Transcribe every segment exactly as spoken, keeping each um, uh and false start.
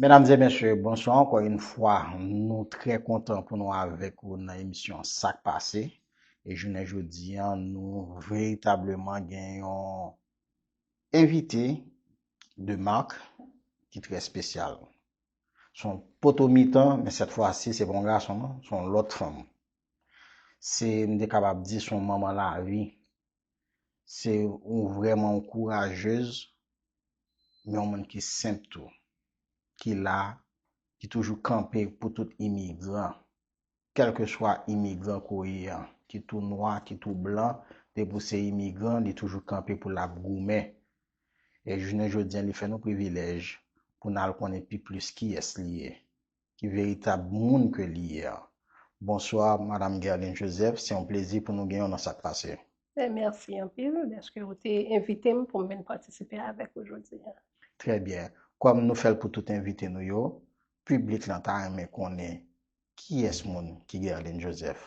Medam e mesye, bonswa ankò yon fwa. Nou trè kontan pou nou avèk ou nan emisyon Sa k Pase. E jounen jodi a, nou veritableman gen yon envite de mak ki trè espesyal. Se yon poto mitan, men sèt fwa si, se pa yon gason, non, se yon lòt fanm. Se, m te kapab di, se yon manman lavi. Se yon vrèman yon kourajez, men yon moun ki senp tou, ki la, ki toujou kanpe pou tout imigran. Kèlkeswa imigran ke w ye a, ki tou nwa, ki tou blan, depi w se imigran, li toujou kanpe pou l ap goumen. E jounen jodi a, li fè nou privilèj pou n al konnen pi plis kiyès li ye, ki veritab moun ke li ye a. Bonswa, Madanm Guerline Joseph, se yon plezi pou nou genyen w nan Sa k Pase. E mèsi anpil dèske ou te envite m pou m vin patisipe avèk ou jodi a. Trè byen. Kòm nou fè l pou tout envite nou yo, piblik lan ta renmen konnen kiyès moun ki Guerline Joseph,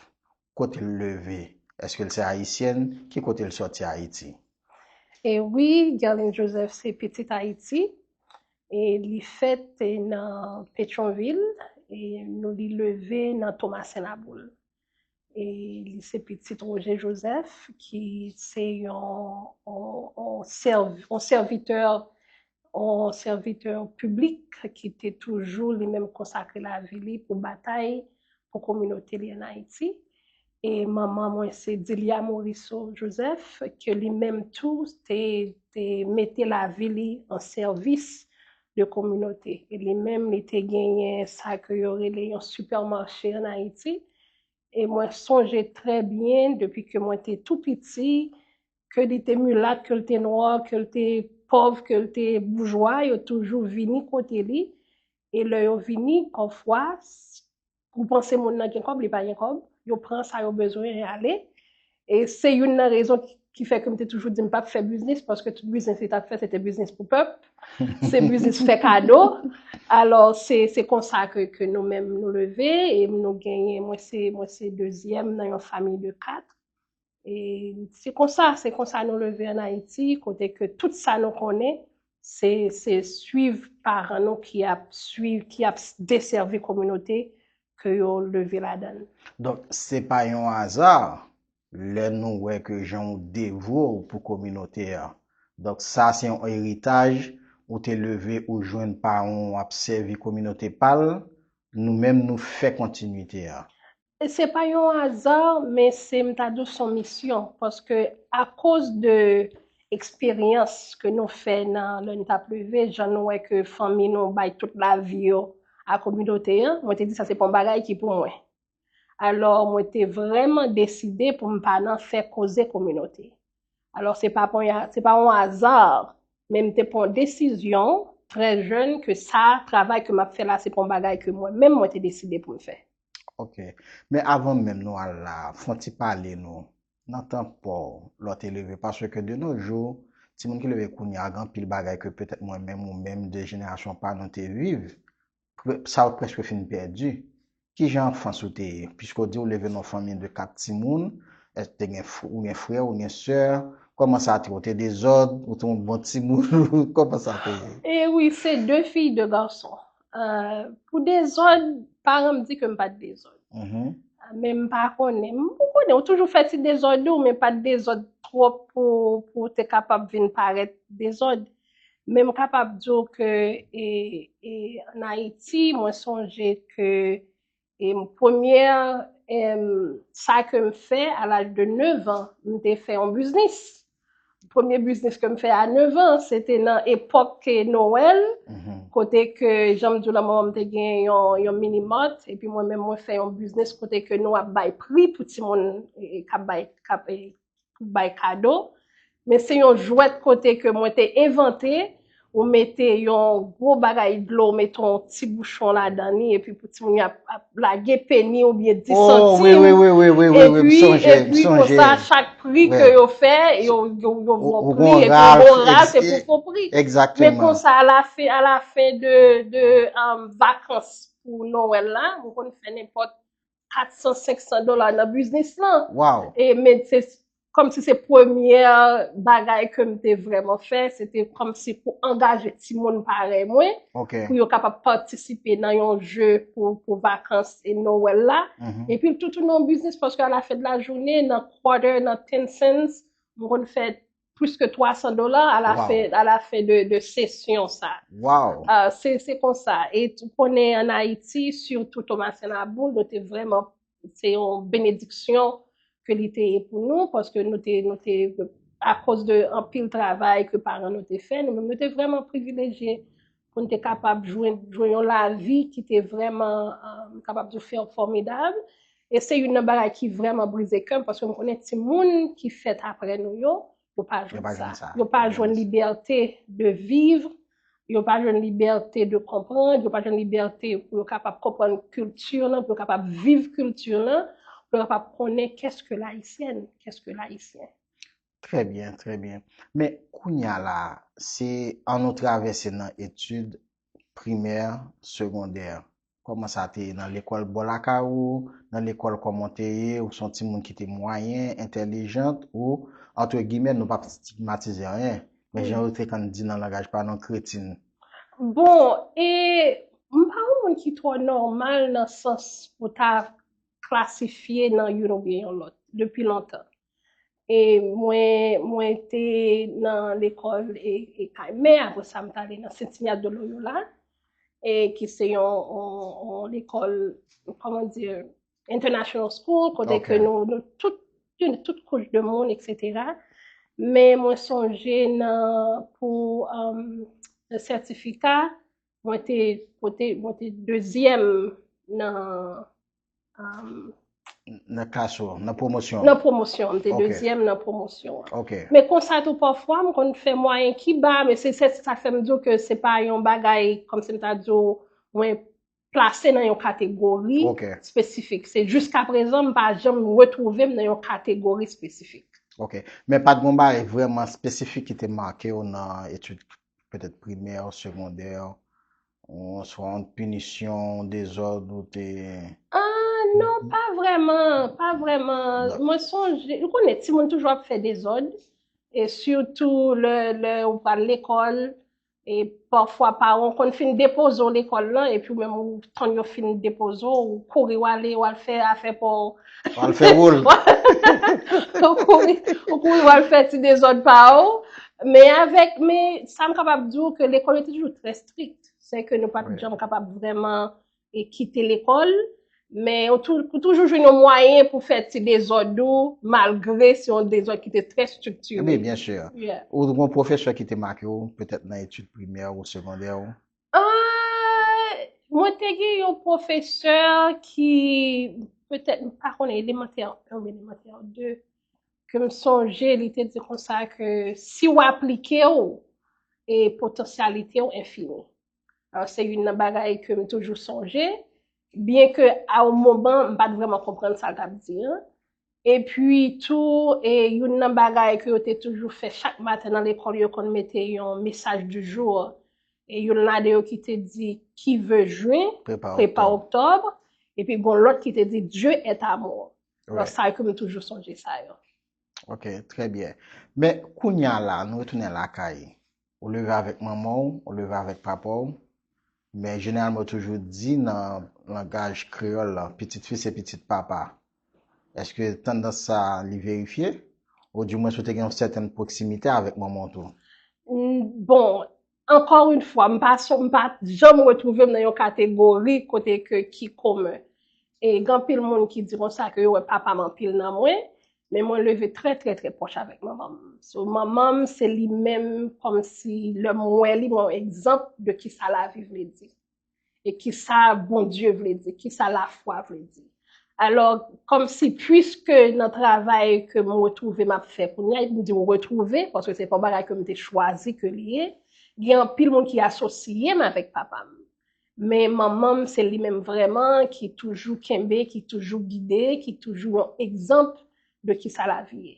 kote l leve, èske l se ayisyèn, ki kote l sòti Ayiti? E wi, Guerline Joseph se pitit Ayiti. E li fèt nan Petyonvil, e nou li leve nan Tomasen Laboul. E li se pitit Roger Joseph, ki se yon, yon, yon sèv- yon sèvitè, yon sèvitè piblik ki te toujou li menm konsakre lavi li pou batay pou kominote li ann Ayiti. E manman mwen se Dilia Morisseau Joseph, ke li menm tou te, te mete lavi li an sèvis de kominote. E li menm, li te genyen sa ke yo rele yon sipèmache ann Ayiti. E mwen sonje trè byen, depi ke mwen te tou piti, ke li te milat, ke l te nwa, ke l te pòv, ke l te boujwa, yo toujou vini kote li. E lè yo vini, pafwa, s- ou panse moun nan gen kòb, li pa gen kòb, yo pran sa yo bezwen e ale. E se youn nan rezon ki, ki fè ke m te toujou di m p ap fè biznis, paske tout biznis li t ap fè, se te biznis pou pèp. Se biznis fè kado. Alò, se, se konsa ke, ke nou menm nou leve, e nou genyen, mwen se, mwen se dezyèm nan yon fanmi de kat. E se konsa, se konsa nou leve ann Ayiti, kote ke tout sa nou konnen, se, se swiv paran nou ki ap swiv, ki ap desèvi kominote ke yo leve ladan l. Donk, se pa yon aza lè nou wè ke jan w devwe w pou kominote a. Donk, sa se yon eritaj ou te leve, ou jwenn paran w ap sèvi kominote pa l, nou menm nou fè kontinite a. E se pa yon aza, men se, m ta di w, se yon misyon, paske akoz de eksperyans ke nou fè nan lè n t ap leve, jan nou wè ke fanmi nou bay tout lavi yo a kominote an, mwen te di sa se pa yon bagay ki pou mwen. Alò, mwen te vrèman deside pou m pa nan fè koze kominote. Alò, se pa, se pa yon aza, men m te pran desizyon trè jèn ke sa, travay ke m ap fè la, se pa yon bagay ke mwen menm mwen te deside pou m fè. Ok. Men avan menm nou al la, fè yon ti pale nou nan tan pa w, lè w te leve, paske de nos jours, timoun ki leve kounye a, gen anpil bagay ke petèt mwen menm ou menm de jenerasyon pa nou te viv, pre- sa yo prèske fin pèdi. Ki jan anfans ou te ye? Piske w di w leve nan yon fanmi de kat timoun, èske te gen fr- ou gen frè, ou gen sè? Kòman sa te ye? Ou te dezòd, ou te yon bon timoun? Kòman sa te ye? E wi, se de fiy, de gason. Euh, pou dezòd, paran m di ke m pa t dezòd. Mhm. Men m pa konnen. M pa konnen, ou toujou fè ti dezòd ou, men pa t dezòd twòp pou, pou te kapab vin parèt dezòd. Men m kapab di w ke e, e, ann Ayiti, mwen sonje ke e, premyè, em, sa ke m fè a laj de nev an, m te fè yon biznis. Premye biznis ke m fè a nev an, se te nan epòk ke Nowèl, Mhm. kote ke, jan m di w la, manman m te gen yon, yon mini mart, epi mwen menm mwen fè yon biznis kote ke nou ap bay pri pou timoun, e, k ap bay, k ap, e, pou bay kado. Men se yon jwèt kote ke mwen te envante, ou mete yon gwo bagay dlo, ou mete yon ti bouchon ladan li, epi pou timoun yo ap, ap lage peni oubyen dis Oh, wi, santim. wi, wi, wi, wi, wi, wi, m Epi, sonje, m epi sonje. konsa, chak pri ke Wi. yo fè, yo, yo, yo Ou- gon ou pri, gon epi raj, gon raj, se ex- pou fon pri. Men Egzakteman. konsa, alafen, alafen de, de um, vakans pou Nowèl la, mwen konn fè nenpòt kat san, senk san dola nan biznis lan. Wow. E, men se kòmsi se premyè bagay ke m te vrèman fè, se te kòmsi pou angaje timoun parèy mwen, Ok. Pou yo kapab patisipe nan yon je pou, pou vakans e Nowèl la. Mhm. Epi l tou tounen yon biznis paske à la fin de la journée, nan quarter, nan ten cents, m konn fè plus que twa san dola à la Wow. fin, à la fin de, de session sa. Wow. Ah, se, se konsa. E ou konnen an Ayiti, sitou Thomas Sainte-Laboule, nou te vrèman, se yon benediksyon ke li te ye pou nou, paske nou te, nou te, akoz de anpil travay ke paran nou te fè, nou menm nou te vrèman privilejye pou nou te kapab jwenn, jwenn yon lavi ki te vrèman, um, kapab di fè fòmidab. E se youn nan bagay ki vrèman brize kè m, paske m konnen timoun ki fèt apre nou yo, yo pa Yo jwenn pa sa. jwenn sa. Yo pa jwenn libète de viv, yo pa jwenn libète de konprann, yo pa jwenn libète pou yo kapab konprann kilti lan, pou yo kapab viv kilti lan, pou yo kapab konnen qu'est-ce que l'haïtienne, qu'est-ce que l'haïtien. Trè byen, trè byen. Men kounye a la, se an nou travèse nan etid primè, segondè. Kòman sa te ye nan lekòl bò lakay ou, nan lekòl kòman w te ye, ou se yon timoun ki te mwayen, entèlijant, ou, antre gimè, nou p ap stigmatize anyen. Men jan yo te konn di nan langaj pa nou, kretin. Bon, e m pa yon moun ki twò nòmal nan sans pou ta klasifye nan youn oubyen yon lòt, depi lontan. E mwen, mwen te nan lekòl e, e Kaymè, apre sa m t ale nan Saint Ignace de Loyola, e ki se yon, yon, yon lekòl, kòman di, international school, kote Ok. ke nou, nou tout, tout kouch de moun, et cetera. Men mwen sonje nan, pou, um, sètifika, mwen te pote, mwen te dezyèm nan, um, Nan klas ou, nan pwomosyon. Nan pwomosyon, m te Ok. Dezyèm nan pwomosyon an. Ok. Men konsa tou pafwa, m konn fè mwayen ki ba, men se, se sa k fè m di w ke se pa yon bagay, kòmsi m ta di w, mwen plase nan yon kategori Ok. Espesifik. Se jiskaprezan, m pa janm retwouve m nan yon kategori espesifik. Ok. Men pa t gon bagay vrèman espesifik ki te make w nan etid petèt primè, segondè, oswa yon pinisyon, dezòd ou te... Ah, non, pa vrèman, pa vrèman. Non. Mwen sonje, ou konnen, timoun toujou ap fè dezòd, e sitou lè, lè ou pral lekòl, e pafwa paran w konn fin depoze w lekòl lan, epi ou menm ou tann yo fin depoze w, ou kouri w ale, w al fè afè pa w. Al fè woul. Ou kouri, ou kouri w al fè ti dezòd pa w. Men avèk, men sa m kapab di w ke lekòl yo te toujou trè strik. Se ke nou pa t Wi. Janm kapab vrèman e kite lekòl, men ou tou-, ou toujou jwenn yon mwayen pou fè ti dezòd ou, malgre se yon dezòd ki te trè estriktire. Wi, byen si. Yeah. Ou te gon pwofesè ki te make w, petèt nan etid primè ou segondè ou? Ah, mwen te gen yon pwofesè ki, petèt, m pa konnen, elemantè en oubyen elemantè de, ke m sonje, li te di konsa ke si w aplike w, e potansyalite w enfini. Alò, se youn nan bagay ke m toujou sonje, byen ke a yon moman, m pa t vrèman konprann sa l t ap di an. Epi tou, e youn nan bagay ke yo te toujou fè chak maten nan lekòl, yo konn mete yon message du jour. E youn ladan yo ki te di, qui veut juin, Prépare prépare octobre. Octobre. Epi gon lòt ki te di, Dieu est amour. Wi. Donk, sa yo ke m toujou sonje sa yo. Ok, trè byen. Men kounye a la, nou retounen lakay. Ou leve avèk manman w, ou leve avèk papa w. Men jeneralman, yo toujou di nan langaj kreyòl la, pitit fi se pitit papa. Èske tandans sa a, li verifye? Ou di mwens ou te gen yon sètèn pwoksimite avèk manman w tou? Mm, bon, encore une fois, m pa, so- m pa janm retwouve m nan yon kategori kote ke ki komen. E gen anpil moun ki di konsa ke yo wè papa m anpil nan mwen, men mwen leve trè, trè, trè pwòch avèk manman m. So, manman m, se li menm, kòmsi lè m wè li, mwen yon egzanp de kisa lavi vle di. E kisa Bondye vle di, kisa lafwa vle di. Alò, kòmsi, puiske nan travay ke m retwouve m ap fè kounye a, m di m retwouve, paske se pa yon bagay ke m te chwazi ke li ye, gen anpil moun ki asosye m avèk papa m. Men manman m, se li menm vrèman ki toujou kenbe, ki toujou gide, ki toujou yon egzanp de kisa lavi ye.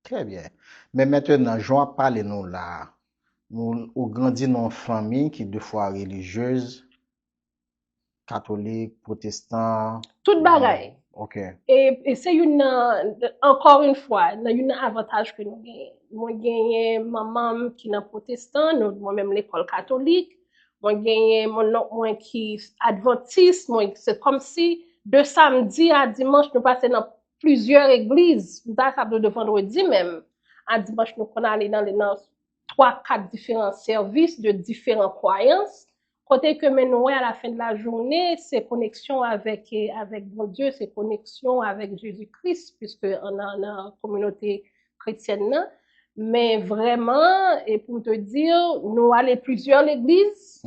Trè byen. Men mentenan, jan w ap pale nou la a, nou, ou grandi nan yon fanmi ki de fwa relijyez, katolik, pwotestan. Tout bagay. Ok. E, e se youn nan, ankò yon fwa, nan youn nan avantaj ke nou genyen. Mwen genyen manman m ki nan pwotestan, nou, mwen menm lekòl katolik. Mwen genyen mon nonk mwen ki advantis, mwen se kòmsi de samdi a dimanch nou pase nan plizyè egliz, m ta kapab di de vandredi menm a dimanch nou konn ale nan nan twa kat diferan sèvis de diferan kwayans, kote ke men nou wè a la fen de la jounen se koneksyon avèk avèk Bondye, se koneksyon avèk Jezi Kris, piske nan nan kominote kretyèn nan. Men vrèman, e pou m te di, nou ale plizyè legliz,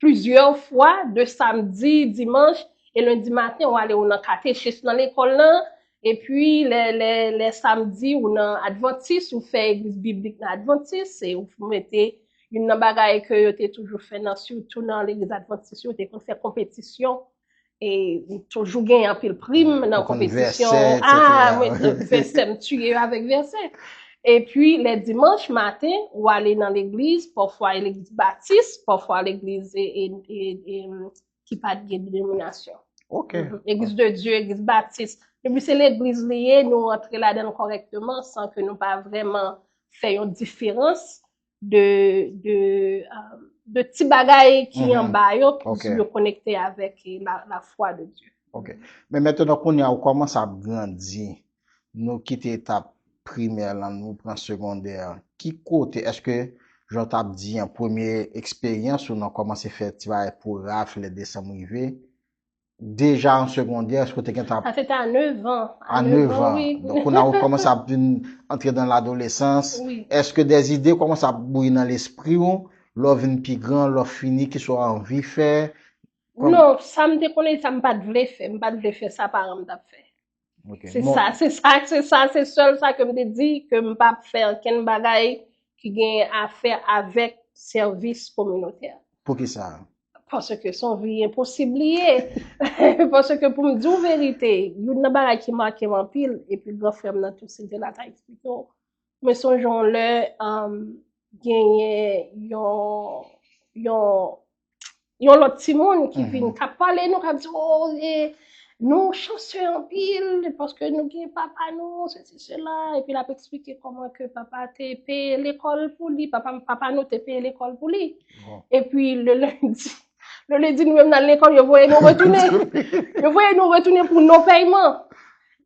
plizyè fwa, de samdi, dimanch, e lendi maten, ou ale ou nan katechis nan lekòl lan, epi lè, lè, lè samdi, ou nan advantis, ou fè egliz biblik nan advantis, e ou mete youn nan bagay ke yo te toujou fè nan, sitou nan legliz advantis, yo te konn fè konpetisyon, e toujou gen anpil prim nan konpetisyon. Ah, mwen, vèsè m tiye yo avèk vèsè. Epi, lè dimanch maten, ou ale nan legliz, pafwa legliz batis, pafwa legliz e, e, e, e, ki pa t gen denominasyon. Ok. Legliz de Dye, legliz batis. Depi se legliz li ye, nou rantre ladan l kòrèkteman san ke nou pa vrèman fè yon diferans de, de, euh, de ti bagay ki anba yo, ki yo konekte avèk la, la fwa de Dye. Ok. Men mentnan, kounye a, ou kòmanse ap grandi, nou kite etap primè lan, nou pran segondè. Ki kote, èske, jan w t ap di an, premye eksperyans ou nan kòmanse fè ti bagay pou raf lè desanm rive, deja an segondè, èske w te gentan ap... Sa se te a nèf an. A nèf an. Donk, kounye a, ou kòmanse ap vin antre nan ladolesans. Èske dèzide kòmanse ap bouyi nan lespri w, lè w vin pi gran, lè w fini, kisa w anvi fè? Non, sa m te konnen, sa m pa t vle fè. M pa t vle fè sa paran m t ap fè. Se sa, se sa, se sa, se sèl sa ke m te di, ke m p ap fè ankenn bagay ki gen afè avèk sèvis kominotè. Poukisa? Paske se yon vi enposib li ye. Paske pou m di w verite, youn nan bagay ki make m anpil, epi gran frè m nan tou, si l te la, ta eksplike w. Mwen sonje yon lè, um, genyen yon, yon, yon lòt timoun ki vin, k ap pale nou, k ap di, oh, e, nou chanse anpil, paske nou gen papa nou, sesi, sela, epi l ap eksplike kòman ke papa te peye lekòl pou li, papa, papa nou te peye lekòl pou li. Epi le lendi, le lendi, nou menm nan lekòl, yo voye nou retounen. Yo voye nou retounen pou non pèyman.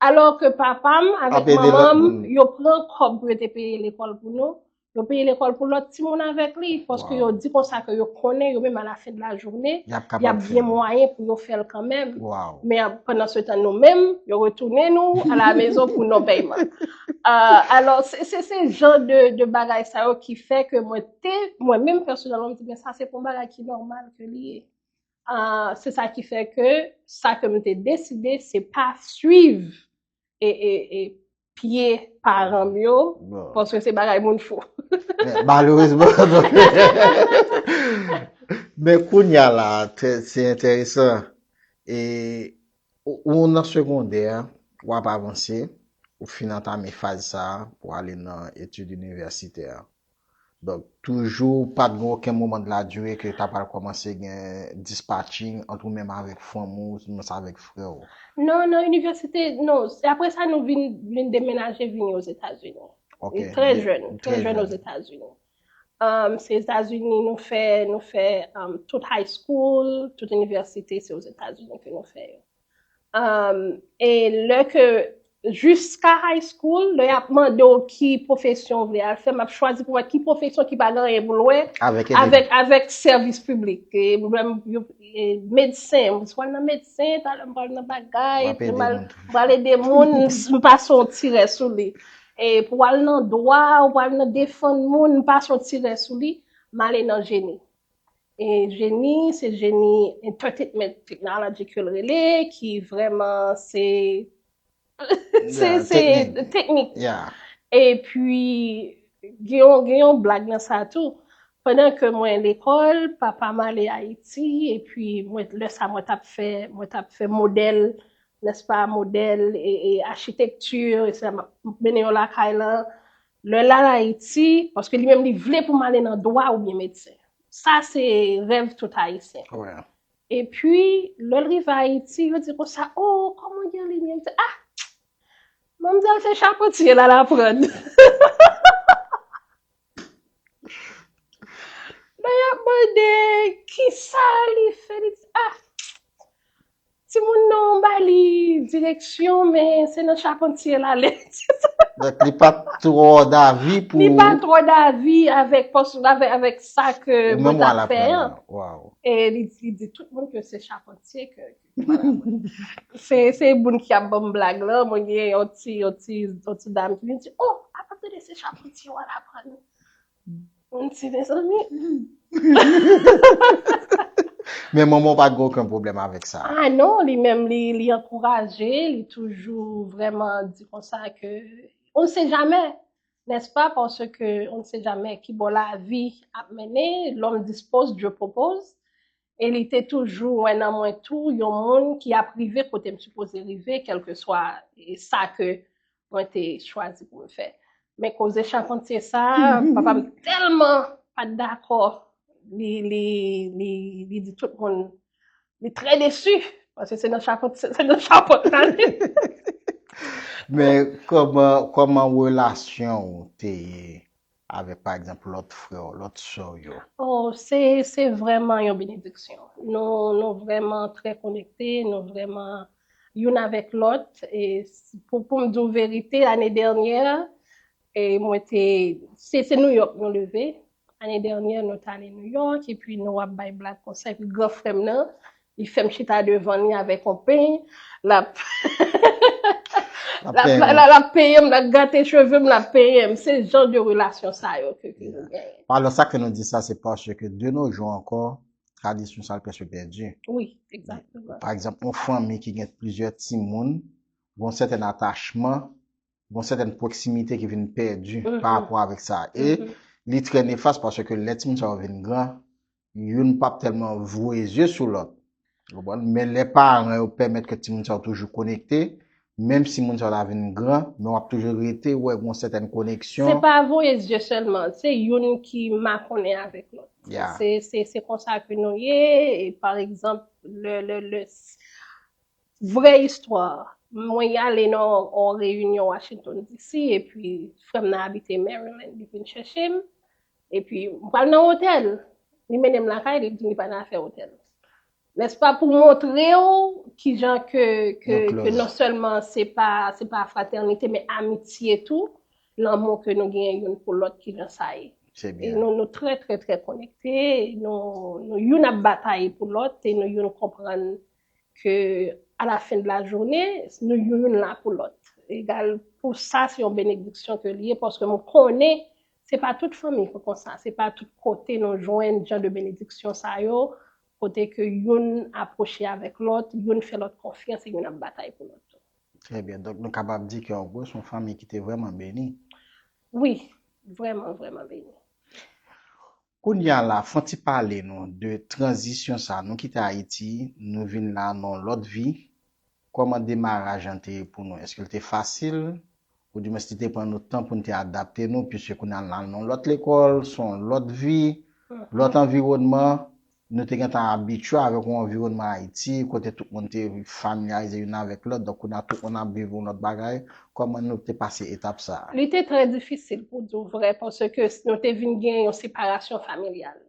Alò ke papa m avèk manman m, yo pran kòb pou yo te peye lekòl pou nou. Yo peye lekòl pou lòt timoun avèk li, paske yo di konsa ke yo konnen yo menm a la fen de la jounen, y ap gen mwayen pou yo fè l kanmenm. Men pandan se tan nou menm, yo retounen nou a la mezon pou non pèyman. Alò, se se jan de de bagay sa yo ki fè ke mwen te, mwen menm pèsonèlman, m di, men sa se pa yon bagay ki nòmal ke li ye. Se sa ki fè ke sa ke m te deside, se pa swiv e e e pye paran m yo, paske se bagay moun fou. Malerezman. Men kounye a la, se enteresan. E ou nan segondè, w ap avanse, ou fin antame faz sa a pou ale nan etid inivèsitè. Donk, toujou pa t gen okenn moman de la durée ke ta pral kòmanse gen dispatching ant ou menm avèk fanm ou, menm sa avèk frè w? Non, nan inivèsite, non. Apre sa, nou vin, vin demenaje, vini Ozetazini. Ok. Trè jèn, trè jèn Ozetazini. Um, se Etazini nou fè, nou fè um, tout high school, tout inivèsite, se Ozetazini ke nou fè yo. Um, e lè ke jiska high school, lè y ap mande w ki pwofesyon w vle al fè, m ap chwazi pou wè ki pwofesyon ki pa gen anyen pou l wè avèk avèk sèvis piblik. E, medsen, m pral nan medsen, talè m pral nan bagay, m pral ede moun, m pase yon ti rè sou li. E pou al nan dwa, ou pral nan defann moun, m pase yon ti rè sou li, m ale nan jeni. E jeni, se jeni entertainment technology ke l rele, ki vrèman se se se teknik. Epi gen yon gen yon blag nan sa tou. Pandan ke mwen lekòl, papa m ale Ayiti, epi mwen lè sa mwen t ap fè mwen t ap fè modèl, nèspa, modèl e, e achitekti, e sa m ap mennen yo lakay lan. Lè l al Ayiti, paske li menm li vle pou m ale nan dwa oubyen medsen. Sa se rèv tout Ayisyen. Epi, lè l rive Ayiti, yo di konsa, "Oh, kòman Guerline ye?" Li di, "Ah, manmzèl se chapantye l al aprann." Lè y ap mande ki sa li fè, li di, "Ah, timoun nan, m ba li direksyon, men se nan chapantye l ale." Donk, li pa t twò davi pou... Li pa twò davi avèk pòs, avèk, avèk sa ke Ou mwen menm w al ta fè aprann an. Nan. Waw. E li, li di tout moun ke se chapantye ke, ke se, se moun ki ap ban m blag lan. Mwen gen yon ti, yon ti, yon ti dam ki vin di, "Oh, apa tande se chapantye w al aprann?" Mwen di, "Mezanmi." Men manman w pa t gen okenn pwoblèm avèk sa. Ah non, li menm, li, li ankouraje, li toujou vrèman di konsa ke on ne sait jamais, n'est-ce pas? Parce que on ne sait jamais ki bò lavi ap mennen, l'homme dispose, Dieu propose. E li te toujou wè nan mwen tou yon moun ki ap rive kote m sipoze rive, kèlkeswa e sa ke mwen te chwazi pou m fè. Men koze chapantye sa, papa m tèlman pa t dakò, li, li, li, li di tout moun, li trè desi, paske se nan chapant, se nan chapant la li. Men kòman, kòman relasyon ou te ye avèk, pa egzanp, lòt frè w, lòt sè w yo? Oh, se, se vrèman yon benediksyon. Nou, nou vrèman trè konekte, nou vrèman youn avèk lòt. E s- pou, pou m di w verite, ane dènyè, e mwen te, se, se New York nou leve. Ane dènyè, nou t ale New York, epi nou ap bay blag konsa, epi gran frè m nan, li fè m chita devan li avèk yon peny, l ap, L ap l ap, penyen w. l ap penyen m, l ap gate cheve m, l ap penyen m. Se jan de relasyon sa yo ke, ke nou genyen. Alò, sa ke nou di sa, se paske de nos jours encore, tradisyon sa l prèske pèdi. Wi, egzakteman. Pa egzanp, yon fanmi ki gen plizyè timoun, gen yon sèten atachman, gen yon sèten pwoksimite ki vin pèdi Mhm. pa rapò avèk sa. E Mhm. li trè nefas paske lè timoun sa yo vin gran, youn p ap tèlman voye zye sou lòt. Ou konprann? Men lè paran yo pèmèt ke timoun sa yo toujou konekte, menm si moun sa yo ta vin gran, men w ap toujou rete wè gen yon sèten koneksyon. Se pa voye zye sèlman, se youn ki makonnen avèk lòt. Yeah. Se, se, se konsa ke nou ye, e pa egzanp, le, le, le, vrè istwa. Mwen y ale nan yon reyinyon Washington D C, epi frè m nan abite Maryland, li vin chèche m, epi m pral nan otèl. Li mennen m lakay, li di m li pa nan afè otèl. Nèspa, pou montre w kijan ke, ke, Yo ke close. Non sèlman se pa, se pa fratènite, men amitye tou, lanmou ke nou genyen youn pou lòt, kijan sa ye. Se E byen. nou, nou trè, trè, trè konekte, nou, nou youn ap batay pou lòt, e nou youn konprann ke a la fen de la jounen, nou youn youn la pou lòt. Egal, pou sa, se yon benediksyon ke li ye, paske m konnen se pa tout fanmi ki konsa, se pa tout kote nou jwenn jan de benediksyon sa yo, kote ke youn apwoche avèk lòt, youn fè lòt konfyans e youn ap batay pou lòt tou. Trè byen. Donk, nou kapab di ke, an gwo, se yon fanmi ki te vrèman beni. Wi, vrèman, vrèman beni. Kounye a la, fè yon ti pale nou de tranzisyon sa. Nou kite Ayiti, nou vin la nan yon lòt vi. Kòman demaraj lan te ye pou nou? Èske l te fasil? Oudimwens, li te pran nou tan pou nou te adapte nou, piske kounye a nou al nan yon lòt lekòl, se yon lòt vi, lòt anviwònman. Nou te gentan abitye avèk yon anviwònman Ayiti, kote tout moun te familyarize youn avèk lòt. Donk, kounye a tout moun ap viv yon lòt bagay. Kòman nou te pase etap sa a? Li te trè difisil, pou di w vrè, paske nou te vin gen yon separasyon familyal.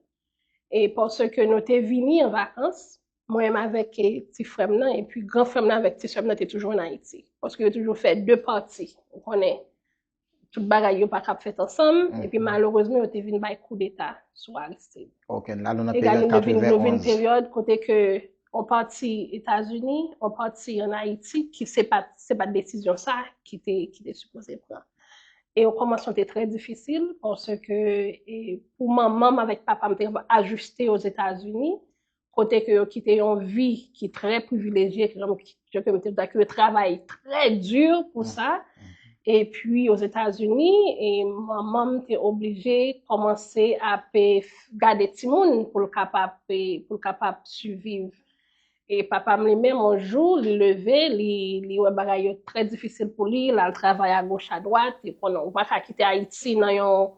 E paske nou te vini an vakans, mwen menm avèk, e, ti frè m nan, epi gran frè m nan avèk ti sè m nan te toujou ann Ayiti. Paske yo toujou fè de pati. Ou konnen, tout bagay yo pa kab fèt ansanm, epi malerezman, yo te vin bay koudeta sou Aristide. Ok, la nou nan Egal, peryòd nou vin, nou vin katrevenonz. Peryòd kote ke on pati Etazini, on pati ann Ayiti, ki se pa, se pa desizyon sa ki te, ki te sipoze pran. E okòmansman te trè difisil, paske, e, pou manman m avèk papa m te ajiste Ozetazini, kote ke yo kite yon vi ki trè privilejye, ke, jan ke m te di, ke yo travay trè di pou sa. Epi Ozetazini, e manman m te oblije kòmanse ap, e, gade timoun pou l kapab, e, pou l kapab siviv. E papa m li menm, yon jou, li leve, li, li wè bagay yo trè difisil pou li, l al travay agoch adwat, e konnen ou pa ka kite Ayiti nan yon,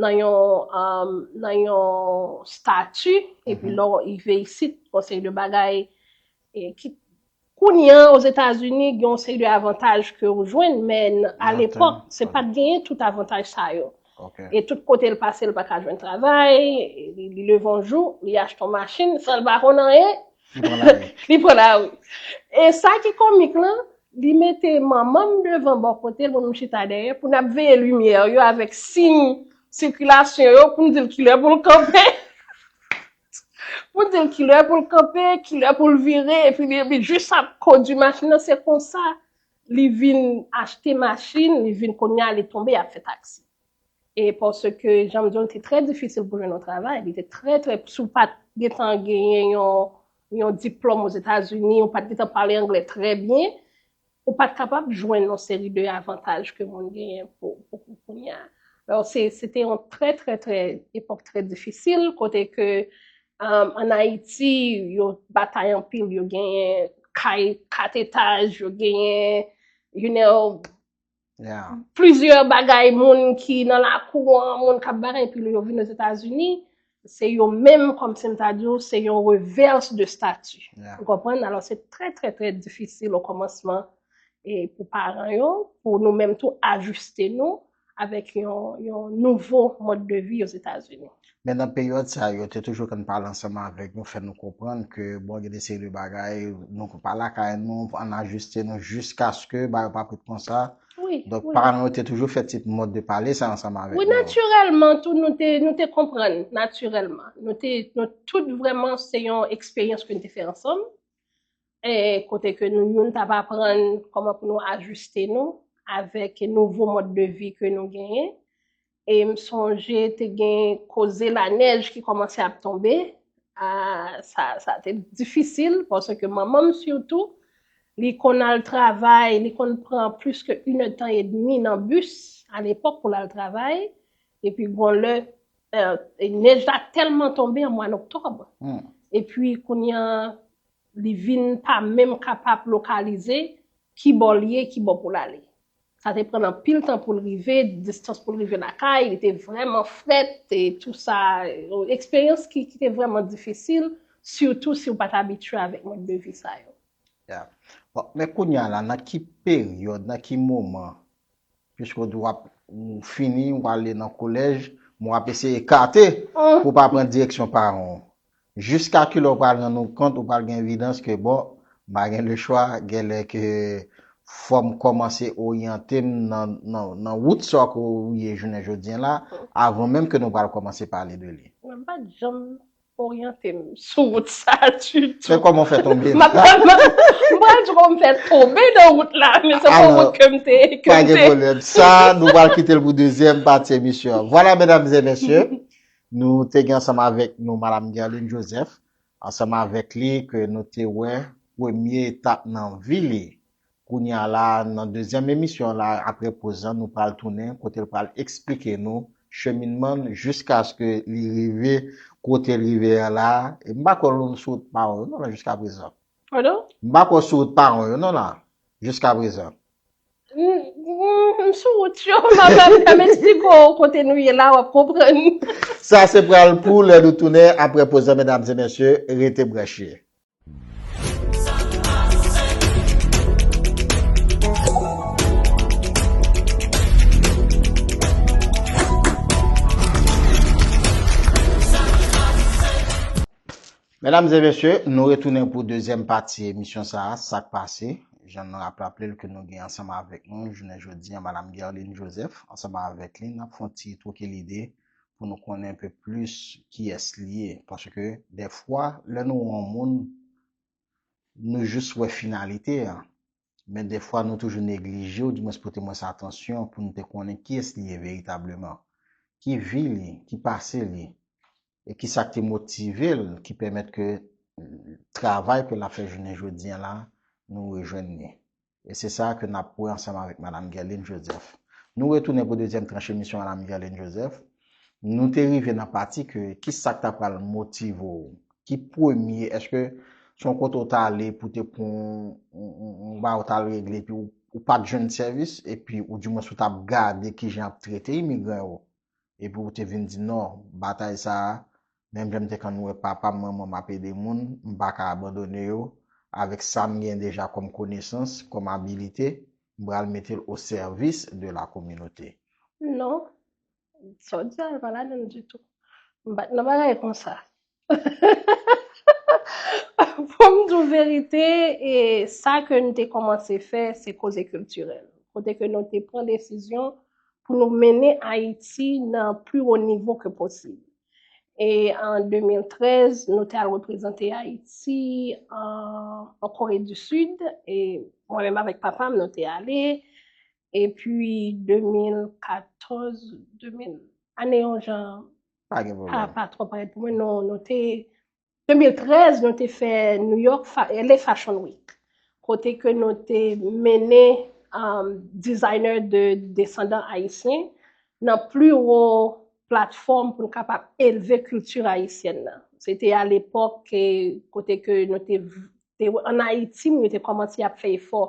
nan yon, um, nan yon stati, epi lè w rive isit, yon seri de bagay e, ki, kounye a, Ozetazini, gen yon seri de avantaj ke w jwenn, men alepòk, se pa t genyen tout avantaj sa yo. E tout kote l pase, l pa ka jwenn travay, li, li leve yon jou, li achte yon machin, san l pa konn anyen, li pran lari. E sa ki komik lan, li mete manman m devan bò kote l, mwen m chita dèyè, pou n ap veye limyè yo avèk siy sikilasyon yo, pou n di l kilè pou l kanpe. Pou di l kilè pou l kanpe, kilè pou l vire, epi li, li jis ap kondui machin nan, se konsa li vin achte machin, li vin kounye a, li tonbe, ap fè taksi. E paske, jan m di w, li te trè difisil pou jwenn yon travay, li te trè, trè, si w pa t gentan genyen yon, yon diplòm Ozetazini, ou pa t gentan pale anglè trè byen, ou pa t kapab jwenn yon seri de avantaj ke moun genyen pou, pou, pou kounye a. Alò, se, se te yon trè, trè, trè, epòk trè difisil, kote ke, um, ann Ayiti, yo batay anpil, yo genyen kay kat etaj, yo genyen, you know, plizyè bagay, moun ki nan lakou an, moun k ap bagay, epi lè yo vin Ozetazini, se yo menm, kòmsi m ta di w, se yon revers de stati. Ou konprann? Alò, se trè, trè, trè difisil o kòmansman e pou paran yo, pou nou menm tou ajiste nou avèk yon, yon nouvo mòd de vi Ozetazini. Men nan peryòd sa yo, te toujou konn pale ansanm avèk nou, fè nou konprann ke, bon, gen de seri de bagay, nou pa lakay nou, ann ajiste nou jiskaske bagay yo p ap ret konsa. Donk, paran nou te toujou fè ti mòd de pale sa ansanm avèk nou. Wi, natirèlman, tou, nou te, nou te konprann, natirèlman. Nou te, nou tout vrèman, se yon eksperyans ke nou te fè ansanm. E kote ke nou youn t ap aprann kòman pou nou ajiste nou avèk nouvo mòd de vi ke nou genyen. E m sonje te gen koze lanèj ki kòmanse ap tonbe. A, sa, sa te difisil, paske manman m sitou, li konn al travay, li konn pran plis ke inèdtan edmi nan bis alepòk pou l al travay. Epi gon lè, e, e nèj la tèlman tonbe an mwa oktòb. Epi kounye a, li vin pa menm kapab lokalize ki bò l ye, ki bò pou l ale. Sa te pran l anpil tan pou l rive, distans pou l rive lakay, li te vrèman frèt, e tou sa, eksperyans ki, ki te vrèman difisil, sitou si w pa t abitye avèk mòd de vi sa yo. Bon, men kounye a la, nan ki peryòd, nan ki moman, piske w di w ap, ou fini, w ale nan kolèj, men w ap eseye ekate pou w pa pran direksyon paran w. Jiska kilè w pral rann ou kont, ou pral gen evidans ke, bon, m pa gen lechwa, genlè ke fò m kòmanse oryante m nan, nan, nan wout sa ke w ye jounen jodi a la, avan menm ke nou pral kòmanse pale de li. Mwen pa t janm oryante m sou wout sa ditou. Men kòman w fè tonbe la? M ap, m ap, m pral di w kòman m fè tonbe nan wout la, men se pa yon wout ke m te, ke m te. Pa gen pwoblèm. Sa, nou pral kite l pou dezyèm pati emisyon an. Vwala, medam e mesye, nou te gen ansanm avèk nou Madam Guerline Joseph, ansanm avèk li ke nou te wè premye etap nan vi li. Kounye a la, nan dezyèm emisyon la, apre poz lan, nou pral tounen kote l pral eksplike nou cheminman l jiskaske li rive kote l rive a la. E m pa kwè l sou wout paran w yo non la jiska prezan. Pardon? M pa kwè w sou wout paran w yo non la jiska prezan. M, m, m sou wout yo, m ap, m ap eksplike w kote nou ye la, w ap konprann. Sa se pral pou lè nou tounen apre poz lan, medam e mesye, rete branche. Medam e mesye, nou retounen pou dezyèm pati emisyon sa a, Sa k pase. Jan nou ap raple l ke nou gen ansanm avèk nou jounen jodi a Madam Guerline Joseph. Ansanm avèk li, n ap fè yon ti twoke lide pou nou konnen enpe plis kiyès li ye. Paske dèfwa, lè nou wè yon moun, nou jis wè finalite a. Men dèfwa, nou toujou neglije, oudimwens pote mwens atansyon pou nou te konnen kiyès li ye veritableman. Ki vi li, ki pase li, e kisa k te motive l, ki pèmèt ke, mm, travay ke l ap fè jounen jodi a la, nou rejwenn li. E se sa ke n ap wè ansanm avèk Madam Guerline Joseph. Nou retounen pou dezyèm tranch emisyon Madam Guerline Joseph. Nou te rive nan pati ke kisa k ta pral motive w? Ki premye, èske se yon kote w t ale pou te pran yon, yon, yon, yon bagay w t al regle, epi w, ou pa t jwenn sèvis, epi oudimwens ou t ap gade kijan y ap trete imigran yo? epi w te vin di non, batay sa a, menm jan m te konn wè papa m, manman m ap ede moun, m pa ka abandone yo, avèk sa m gen deja kòm konesans, kòm abilite, m pral mete l o sèvis de la kominote. Non, sa w di a pa ladan l ditou. M pa t nan bagay konsa. Pou m di w verite, e sa ke n te kòmanse fè, se koze kiltirèl. Kote ke nou te pran desizyon pou nou mennen Ayiti nan pli wo nivo ke posib. E an de mil trèz, nou te al reprezante Ayiti an, an Kore di Sid. E mwen menm avèk papa m, nou te ale. Epi de mil katòz, de mil, ane yon jan Pa gen pa, pwoblèm. Pa twò parèt pou mwen, non, nou te, de mil trèz, nou te fè New York Fa- L A Fashion Week. Kote ke nou te mennen um, designer de desandan ayisyen nan pli wo platfòm pou n kapab elve kilti ayisyèn nan. Se te alepòk ke, kote ke nou te, te an Ayiti, men yo te kòmanse ap fè efò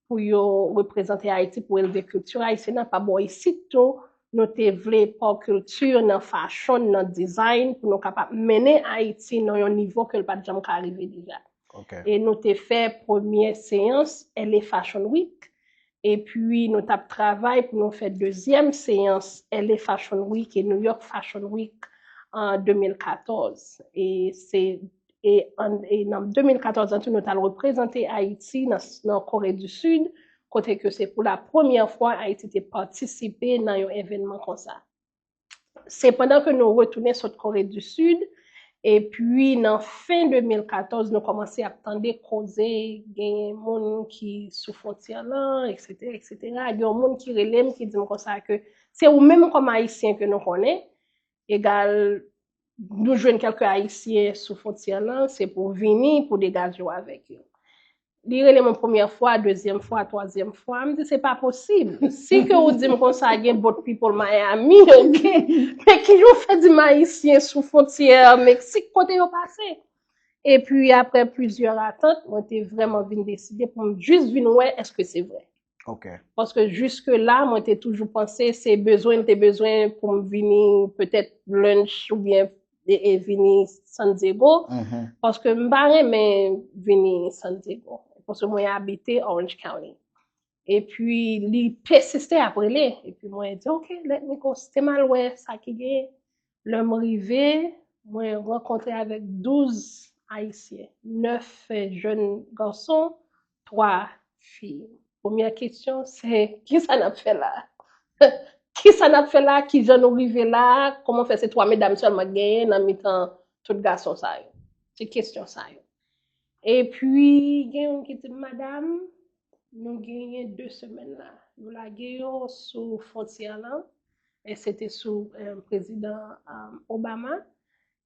pou yo reprezante Ayiti, pou elve kilti ayisyèn nan. Pa bò isit tou, nou te vle pa kilti, nan fashion, nan design, pou nou kapab mennen Ayiti nan yon nivo ke l pa t janm ka rive deja. Ok. E nou te fè premyè seyans L A Fashion Week. Epi nou t ap travay pou nou fè dezyèm seyans L A Fashion Week e New York Fashion Week an de mil katòz. E se e an, e nan de mil katòz an tou, nou t al reprezante Ayiti nan, nan Kore di Sid, kote ke se pou la premyè fwa Ayiti te patisipe nan yon evènman konsa. Sepandan ke nou retounen sot Kore di Sid, epi nan fen de mil katòz, nou kòmanse ap tande koze, genyen moun ki sou fwontyè lan, etsetera, etsetera. Gen yon moun ki rele m, ki di m konsa ke se ou menm kòm Ayisyen ke nou konnen, egal nou jwenn kèlke Ayisyen sou fwontyè lan, se pou w vini, pou degaje w avèk yo. Li rele mwen premyè fwa, dezyèm fwa, twazyèm fwa, m di se pa posib. Si ke ou di m konsa gen boat people Miami, ok, men kijan w fè di m Ayisyen sou fwontyè Meksik, kote yo pase? Epi apre plizyè atant, mwen te vrèman vin deside pou m jis vin wè èske se vre. Ok. Paske jiske la, mwen te toujou panse se bezwen, m te bezwen pou m vini petèt lunch oubyen e, e vini San Diego. Mhm. Paske m pa renmen vini San Diego. Paske mwen abite Orange County. Epi li pesiste ap rele. Epi mwen di, ok, let me go. Se te m al wè sa ki genyen. Lè m rive, mwen rankontre avèk douz Ayisyen, nèf jèn gason, twa fi. Premyè kesyon, se kisa n ap fè la? Kisa n ap fè la? Kijan nou rive la? Kòman fè se twa medam sèlman k genyen nan mitan tout gason sa yo? Se kesyon sa yo. Epi, gen youn ki di m, madam, nou genyen de semèn la. Yo lage yo sou fwontyè lan. E se te sou eh, prezidan eh, Obama.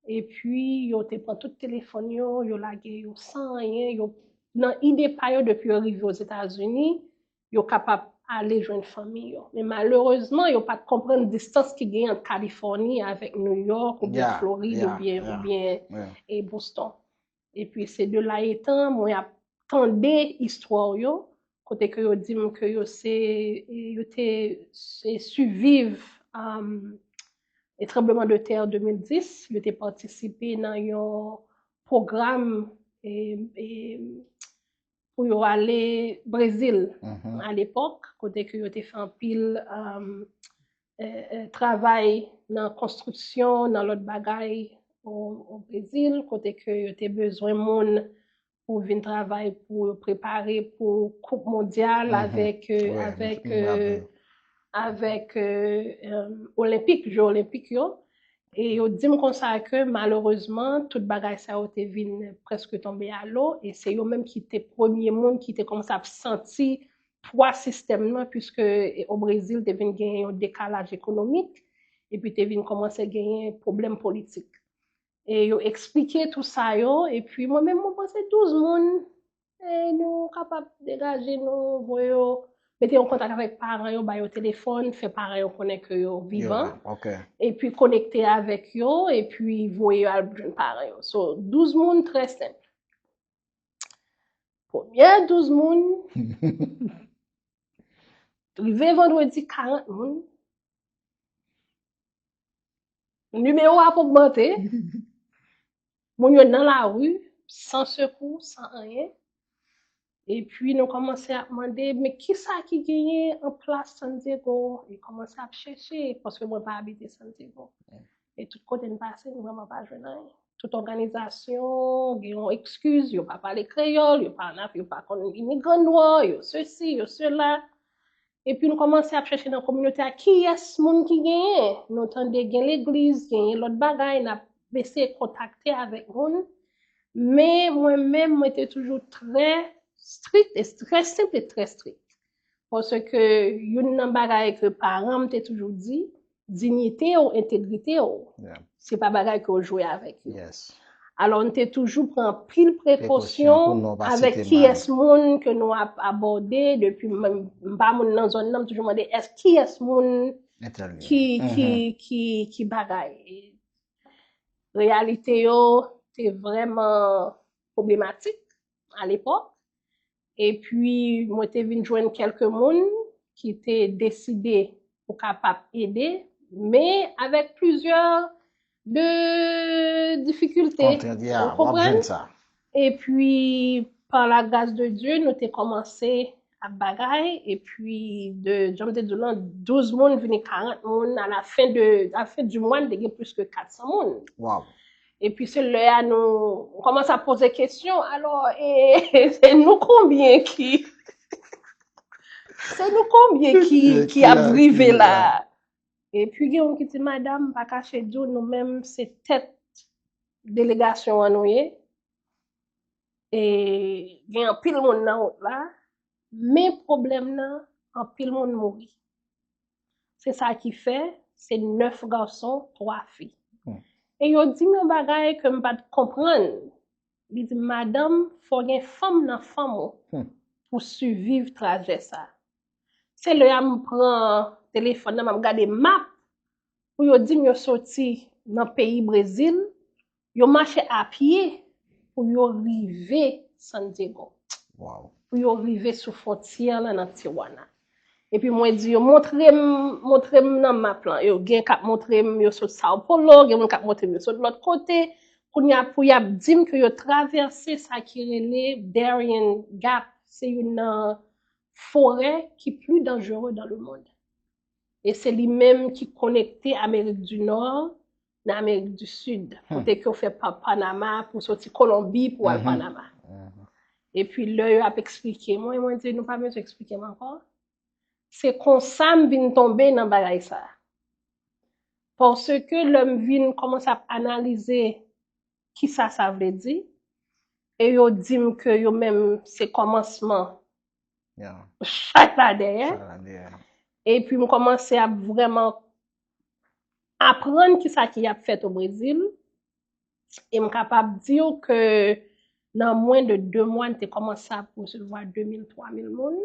Epi, yo te pran tout telefòn yo, yo lage yo san anyen. Yo, nan ide pa yo, depi yo rive Ozetazini, yo kapab ale jwenn fanmi yo. Men malerezman, yo pa t konprann distans ki genyen ant Kalifòni avèk New York, oubyen Yeah, Florid, yeah, oubyen, yeah. oubyen Yeah. e Boston. Epi se de la etan, mwen ap tande istwa yo, kote ke yo di m ke yo se, yo te se siviv um, e tranbleman de tè de mil dis, yo te patisipe nan yon pwogram e, e, pou yo ale Brezil Mhm. a lepòk, kote ke yo te fè anpil um, eh, eh, travay nan konstriksyon, nan lòt bagay o, o Brezil, kote ke yo te bezwen moun pou vin travay pou yo prepare pou Koup Mondyal Mhm. avèk, eh, Wi, avèk, m raple. eh, avèk eh, em, Olenpik, Je Olenpik yo. E yo di m konsa ke malerezman, tout bagay sa yo te vin prèske tonbe alo. E se yo menm ki te premye moun ki te kòmanse ap santi pwa sistèm nan, piske e, o Brezil te vin gen yon dekalaj ekonomik, epi te vin kòmanse genyen pwoblèm politik. E yo eksplike tou sa yo, epi mwen menm, mwen panse douz moun, e nou kapab degaje nou, voye yo, mete yo an kontak avèk paran yo, ba yo telefòn, fè paran yo konnen ke yo vivan, Ok. epi konekte avèk yo, epi voye yo al jwenn paran yo. So, douz moun, trè senp. Premyè douz moun, rive vandredi, karant moun. Nimewo ap ogmante. Moun yo nan lari, san sekou, san anyen. Epi nou kòmanse ap mande, men kisa ki genyen an plas San Diego? E kòmanse ap chèche, paske mwen pa abite San Diego. E tout kote n pase, nou vrèman pa jwenn anyen. Tout òganizasyon, gen yon ekskiz, yo pa pale kreyòl, yo pa, yo pa konn imigran nwa, yo sesi, yo sela. Epi nou kòmanse ap chèche nan kominote a kiyès moun ki genyen. Nou tande gen legliz, genyen lòt bagay, n ap eseye kontakte avèk moun. Men mwen menm, mwen te toujou trè strik, e trè senp e trè strik. Paske youn nan bagay ke paran m te toujou di, diyite w, entegrite w, se pa bagay ke w jwe avèk yo. Alò, n te toujou pran anpil prekosyon avèk kiyès moun ke nou ap abòde. Depi m pa moun nan zòn nan, m toujou mande, èske kiyès moun ki, ki, ki, ki bagay. Reyalite yo te vrèman pwoblematik alepòk. Epi, mwen te vin jwenn kèlke moun ki te deside pou kapab ede, men avèk plizyè de difikilte. Ou konprann? Epi, pa la gras de Dye, nou te kòmanse ap bagay, epi de, jan m te di w lan, douz moun vini karant moun, a la fen de, a la fen di mwa, n te gen plis ke kat san moun. Epi se lè a nou kòmanse ap poze kesyon, alò, e, e nou konbyen ki, se nou konbyen ki, ki ap rive la? Epi gen yon ki di, madanm, m pa kache di w, nou menm se tèt delegasyon an nou ye. E gen anpil moun nan wout la, men pwoblèm nan, anpil moun mouri. Se sa ki fè, se nèf gason, twa fi. E yo di m yon bagay ke m pa t konprann. Li di, madanm, fò gen fanm nan fanm ou pou siviv trajè sa. Se lè a m pran telefòn nan, m ap gade map pou yo di m yo soti nan peyi Brezil, yo mache a pye pou yo rive San Diego. Pou yo rive sou fwontyè lan nan Tijuana. Epi mwen di yo, montre m, montre m nan map lan. Yo gen k ap montre m, yo sot Sao Paulo, gen moun k ap montre m, yo sot lòt kote. Kounye a, pou y ap di m ke yo travèse sa ki rele Darien Gap. Se youn nan forè ki pli danjere dans le monde. E se li menm ki konekte Amerik di Nò nan Amerik di Sid. Kote ke w fè pa Panama pou soti Kolonbi pou al Panama. Epi lè yo ap eksplike mwen, mwen di, nou pa bezwen eksplike m ankò. Se konsa m vin tonbe nan bagay sa. Paske lè m vin kòmanse ap analize kisa sa vle di, e yo di m ke yo menm se kòmansman chay la dèyè. Epi m kòmanse ap vrèman aprann kisa ki ap fèt o Brezil. E m kapab di w ke nan mwen de de mwa, n te kòmanse ap resevwa de mil, twa mil moun.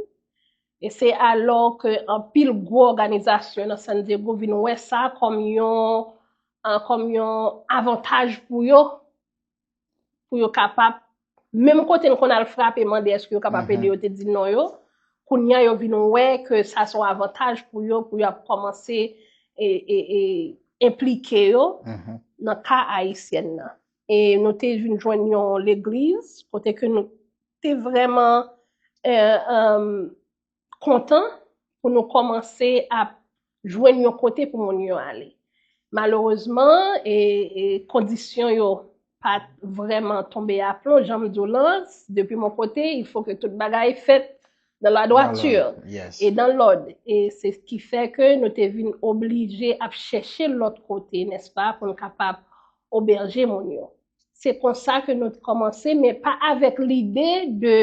E se alò ke anpil gwo òganizasyon nan San Diego vin wè sa kòm yon, an, kòm yon avantaj pou yo, pou yo kapab, menm kote n konn al frape, mande èske yo kapab ede yo, te di non yo. Kounye a, yo vin wè ke sa se yon avantaj pou yo, pou y ap kòmanse e, e, e, enplike yo nan ka ayisyèn nan. E nou te vin jwenn yon legliz kote ke nou te vrèman, e, e, kontan pou nou kòmanse ap jwenn yon kote pou moun yo ale. Malerezman, e, e, kondisyon yo pa t vrèman tonbe aplon, jan m di w lan, depi mon kote, il faut que tout bagay fèt dans la droiture et dans l'ordre. E se ki fè ke nou te vin oblije ap chèche lòt kote, nèspa, pou n kapab obèje moun yo. Se konsa ke nou te kòmanse, men pa avèk lide de,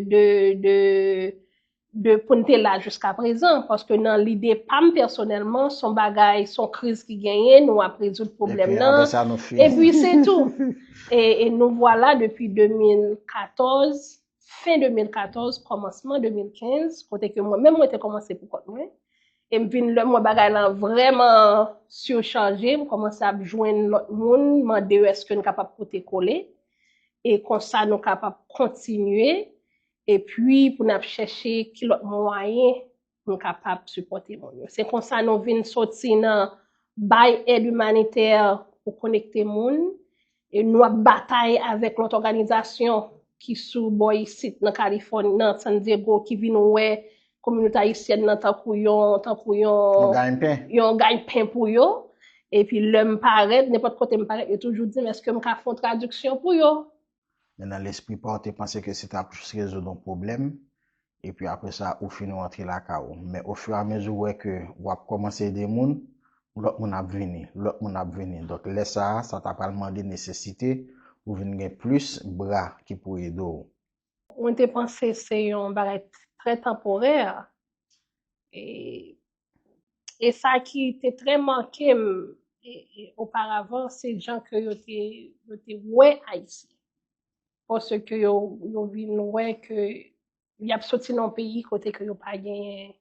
de, de, de pou n te la jiska prezan, paske nan lide pa m pèsonèlman, se yon bagay, se yon kriz ki genyen, nou ap rezoud pwoblèm nan, epi se tou. E, e nou vwala depi de mil katòz, fen de mil katòz, kòmansman de mil kenz, kote ke mwen menm mwen te kòmanse pou kont mwen. E m vin lè m wè bagay lan vrèman sichaje, m kòmanse ap jwenn lòt moun, mande yo èske n kapab pote kole. E konsa nou kapab kontinye, epi pou n ap chèche ki lòt mwayen pou n kapab sipòte moun yo. Se konsa nou vin soti nan bay èd imanitè pou konekte moun. E nou ap batay avèk lòt òganizasyon ki sou bò isit nan Kalifòni, nan San Diego, ki vin wè kominote ayisyèn nan tankou yon, tankou yon, yon ganypen pou yo. Epi lè m parèt, nenpòt kote m parèt, yo toujou di m, èske m ka fè yon tradiksyon pou yo? Men nan lespri pa w te panse ke se t ap jis rezoud yon pwoblèm, epi apre sa ou fin rantre lakay ou. Men ofiramezi ou wè ke w ap kòmanse ede moun, lòt moun ap vini, lòt moun ap vini. Donk lè sa a, sa ta pral mande nesesite pou vin gen plis bra ki pou ede w. Mwen te panse se yon bagay trè tanporè. E, e sa ki te trè make m e, e, oparavan, se jan ke yo te, yo te wè Ayisyen. Paske yo, yo vin wè ke y ap soti nan yon peyi kote ke yo pa genyen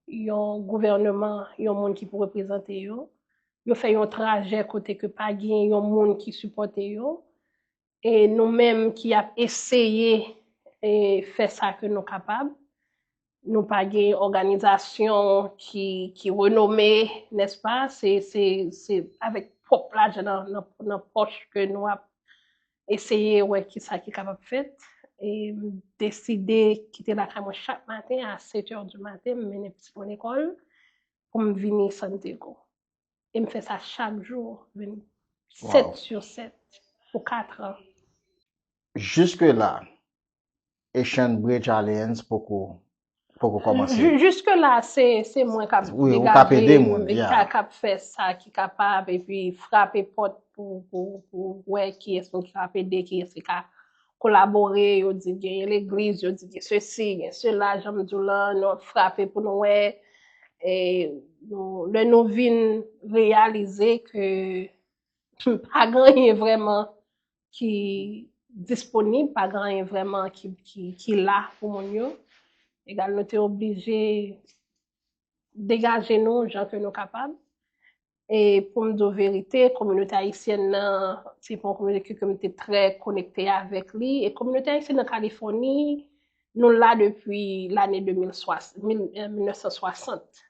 yon gouvèneman, yon moun ki pou reprezante yo. Yo fè yon trajè kote ke pa gen yon moun ki sipòte yo. E nou menm ki ap eseye e, fè sa ke nou kapab, nou pa gen òganizasyon ki, ki renome, nèspa? Se, se, se avèk pwòp lajan nan, nan, nan pòch ke nou ap eseye wè kisa ki kapab fèt. E m deside kite lakay mwen chak maten a sèt è di maten, m mennen pitit mwen lekòl pou m vini San Diego. E m fè sa chak jou, vin sèt sou sèt pou kat an. Jiske la, Haitian Bridge Alliance poko poko kòmanse. Jiske la, se, se mwen k ap degaje, k ap fè sa ki kapab, epi frape pòt pou, pou, pou wè kiyès nou ki kapab ede, kiyès ki ka kolabore, yo di genyen legliz, yo di gen sesi, gen sela, jan m di w lan, nou ap frape pou nou wè. E, nou, lè nou vin reyalize ke pa gen anyen vrèman ki disponib, pa gen anyen vrèman ki, ki, ki la pou moun yo, egal nou te oblije degaje nou jan ke nou kapab. E pou m di w verite, kominote ayisyèn nan, se pa yon kominote ke m te trè konekte avèk li. E kominote ayisyèn nan Kalifòni, nou la depi lane de mil swasant, mil, eh, mil nèf san swasant.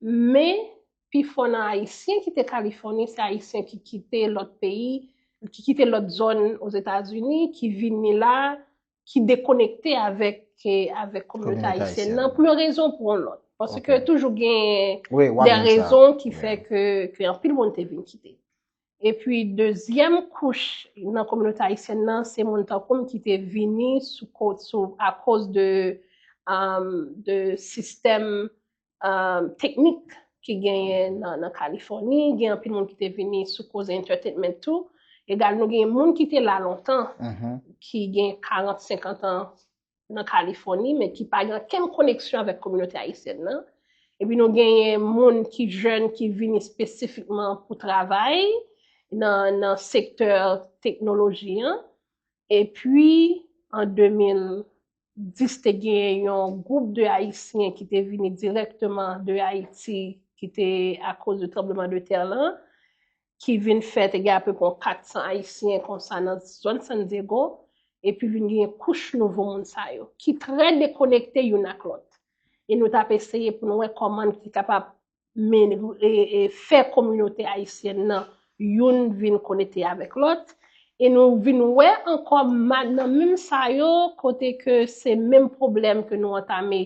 Men, pifò nan Ayisyen ki te Kalifòni, se Ayisyen ki kite lòt peyi, ki kite lòt zòn Ozetazini, ki vini la, ki dekonekte avèk, eh, avèk kominote ayisyèn nan, pou yon rezon ou pou yon lòt. Paske toujou gen de rezon ki fè ke, ke anpil moun te vin kite. Epi, dezyèm kouch nan kominote ayisyèn nan, se moun tankou m ki te vini sou kot, sou, akoz de, um, de sistèm, um, teknik ki genyen nan, nan Kalifòni. Gen anpil moun ki te vini sou koze entertainment tou. Egal, nou gen moun ki te la lontan, ki gen karant, senkant an nan Kalifòni, men ki pa gen okenn koneksyon avèk kominote ayisyèn nan. Epi nou genyen moun ki jèn ki vini espesifikman pou travay nan, nan sektè teknoloji an. Epi, an de mil dis, te genyen yon gwoup de Ayisyen ki te vini dirèkteman de Ayiti, ki te akoz de tranbleman de tè lan, ki vin fè, te gen apeprè kat san Ayisyen konsa nan zòn San Diego, epi vin gen kouch nouvo moun sa yo, ki trè dekonekte youn ak lòt. E nou t ap eseye pou nou wè kòman n te kapab men, e, e, fè kominote ayisyèn nan youn vin konekte avèk lòt. E nou vin wè ankò ma-, nan menm sa yo, kote ke se menm pwoblèm ke nou antame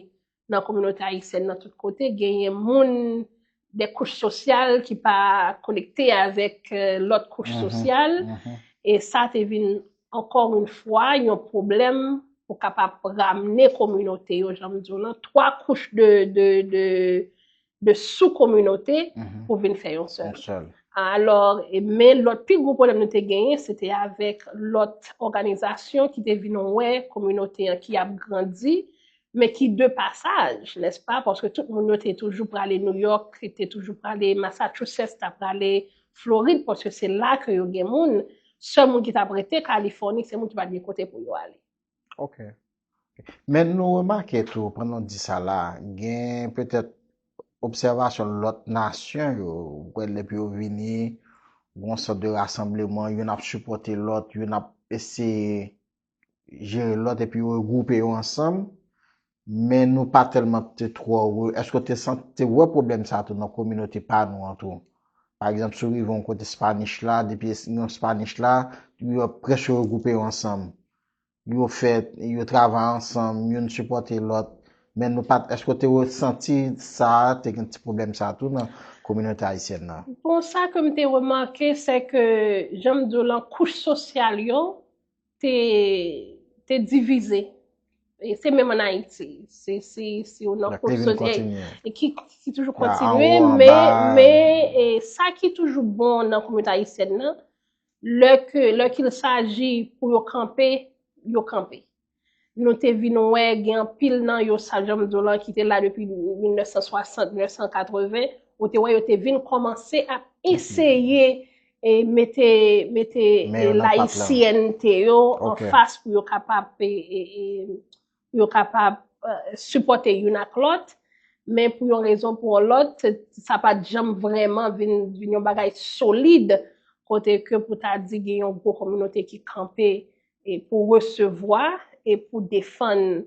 nan kominote ayisyèn nan tout kote, genyen moun, de kouch sosyal ki pa konekte avèk, eh, lòt kouch sosyal. E sa te vin, ankò yon fwa, yon pwoblèm pou kapab ramne kominote yo, jan m di w lan, twa kouch de, de, de, de sou-kominote pou vin fè yon sèl. Alò, e, men lòt pi gwo pwoblèm nou te genyen, se te avèk lòt òganizasyon ki te vin wè kominote an ki ap grandi, men ki de pasaj, nèspa? Paske tout moun yo te toujou prale New York, te toujou prale Massachusetts, t ap prale Florid, paske se la ke yo gen moun. Sèl moun ki t ap rete Kalifòni, se moun ki pa t gen kote pou yo ale. Ok. Men nou remake tou, pandan w di sa la, gen petèt obsèvasyon lòt nasyon yo, ou kwè lè pou yo vini, yon sòt de rasanbleman, youn ap sipòte lòt, youn ap eseye jere lòt epi yo regwoupe yo ansanm, men nou pa tèlman te twò re-, èske w te santi, te wè pwoblèm sa tou nan kominote pa nou an tou? Pa egzanp, si w rive yon kote Spanish la, depi yon Spanish la, yo prèske regwoupe yo ansanm. Yo fè, yo travay ansanm, youn sipòte lòt. Men nou pa t, èske w te resanti sa, te gen ti pwoblèm sa tou nan kominote ayisyèn nan? Bon, sa ke m te remake, se ke, jan m di w lan, kouch sosyal yo te, te divize. E se menm ann Ayiti. Se, se, se yon nan kouch sosyal ki, ki toujou kontinye, men, men e, sa ki toujou bon nan kominote ayisyèn nan, lè ke, lè qu'il s'agit pou yo kanpe, yo kanpe. Nou te vin wè gen anpil nan yo, sa jan m di w lan, ki te la depi mil nèf san swasant, mil nèf san katreven, ou te wè yo te vin kòmanse ap eseye e mete, mete layisyènte yo anfas pou yo kapab, e, e, e, yo kapab sipòte youn ak lòt. Men pou yon rezon pou yon lòt, sa pa t janm vrèman vin, vin yon bagay solid, kote ke pou ta di gen yon gwo kominote ki kanpe e pou resevwa e pou defann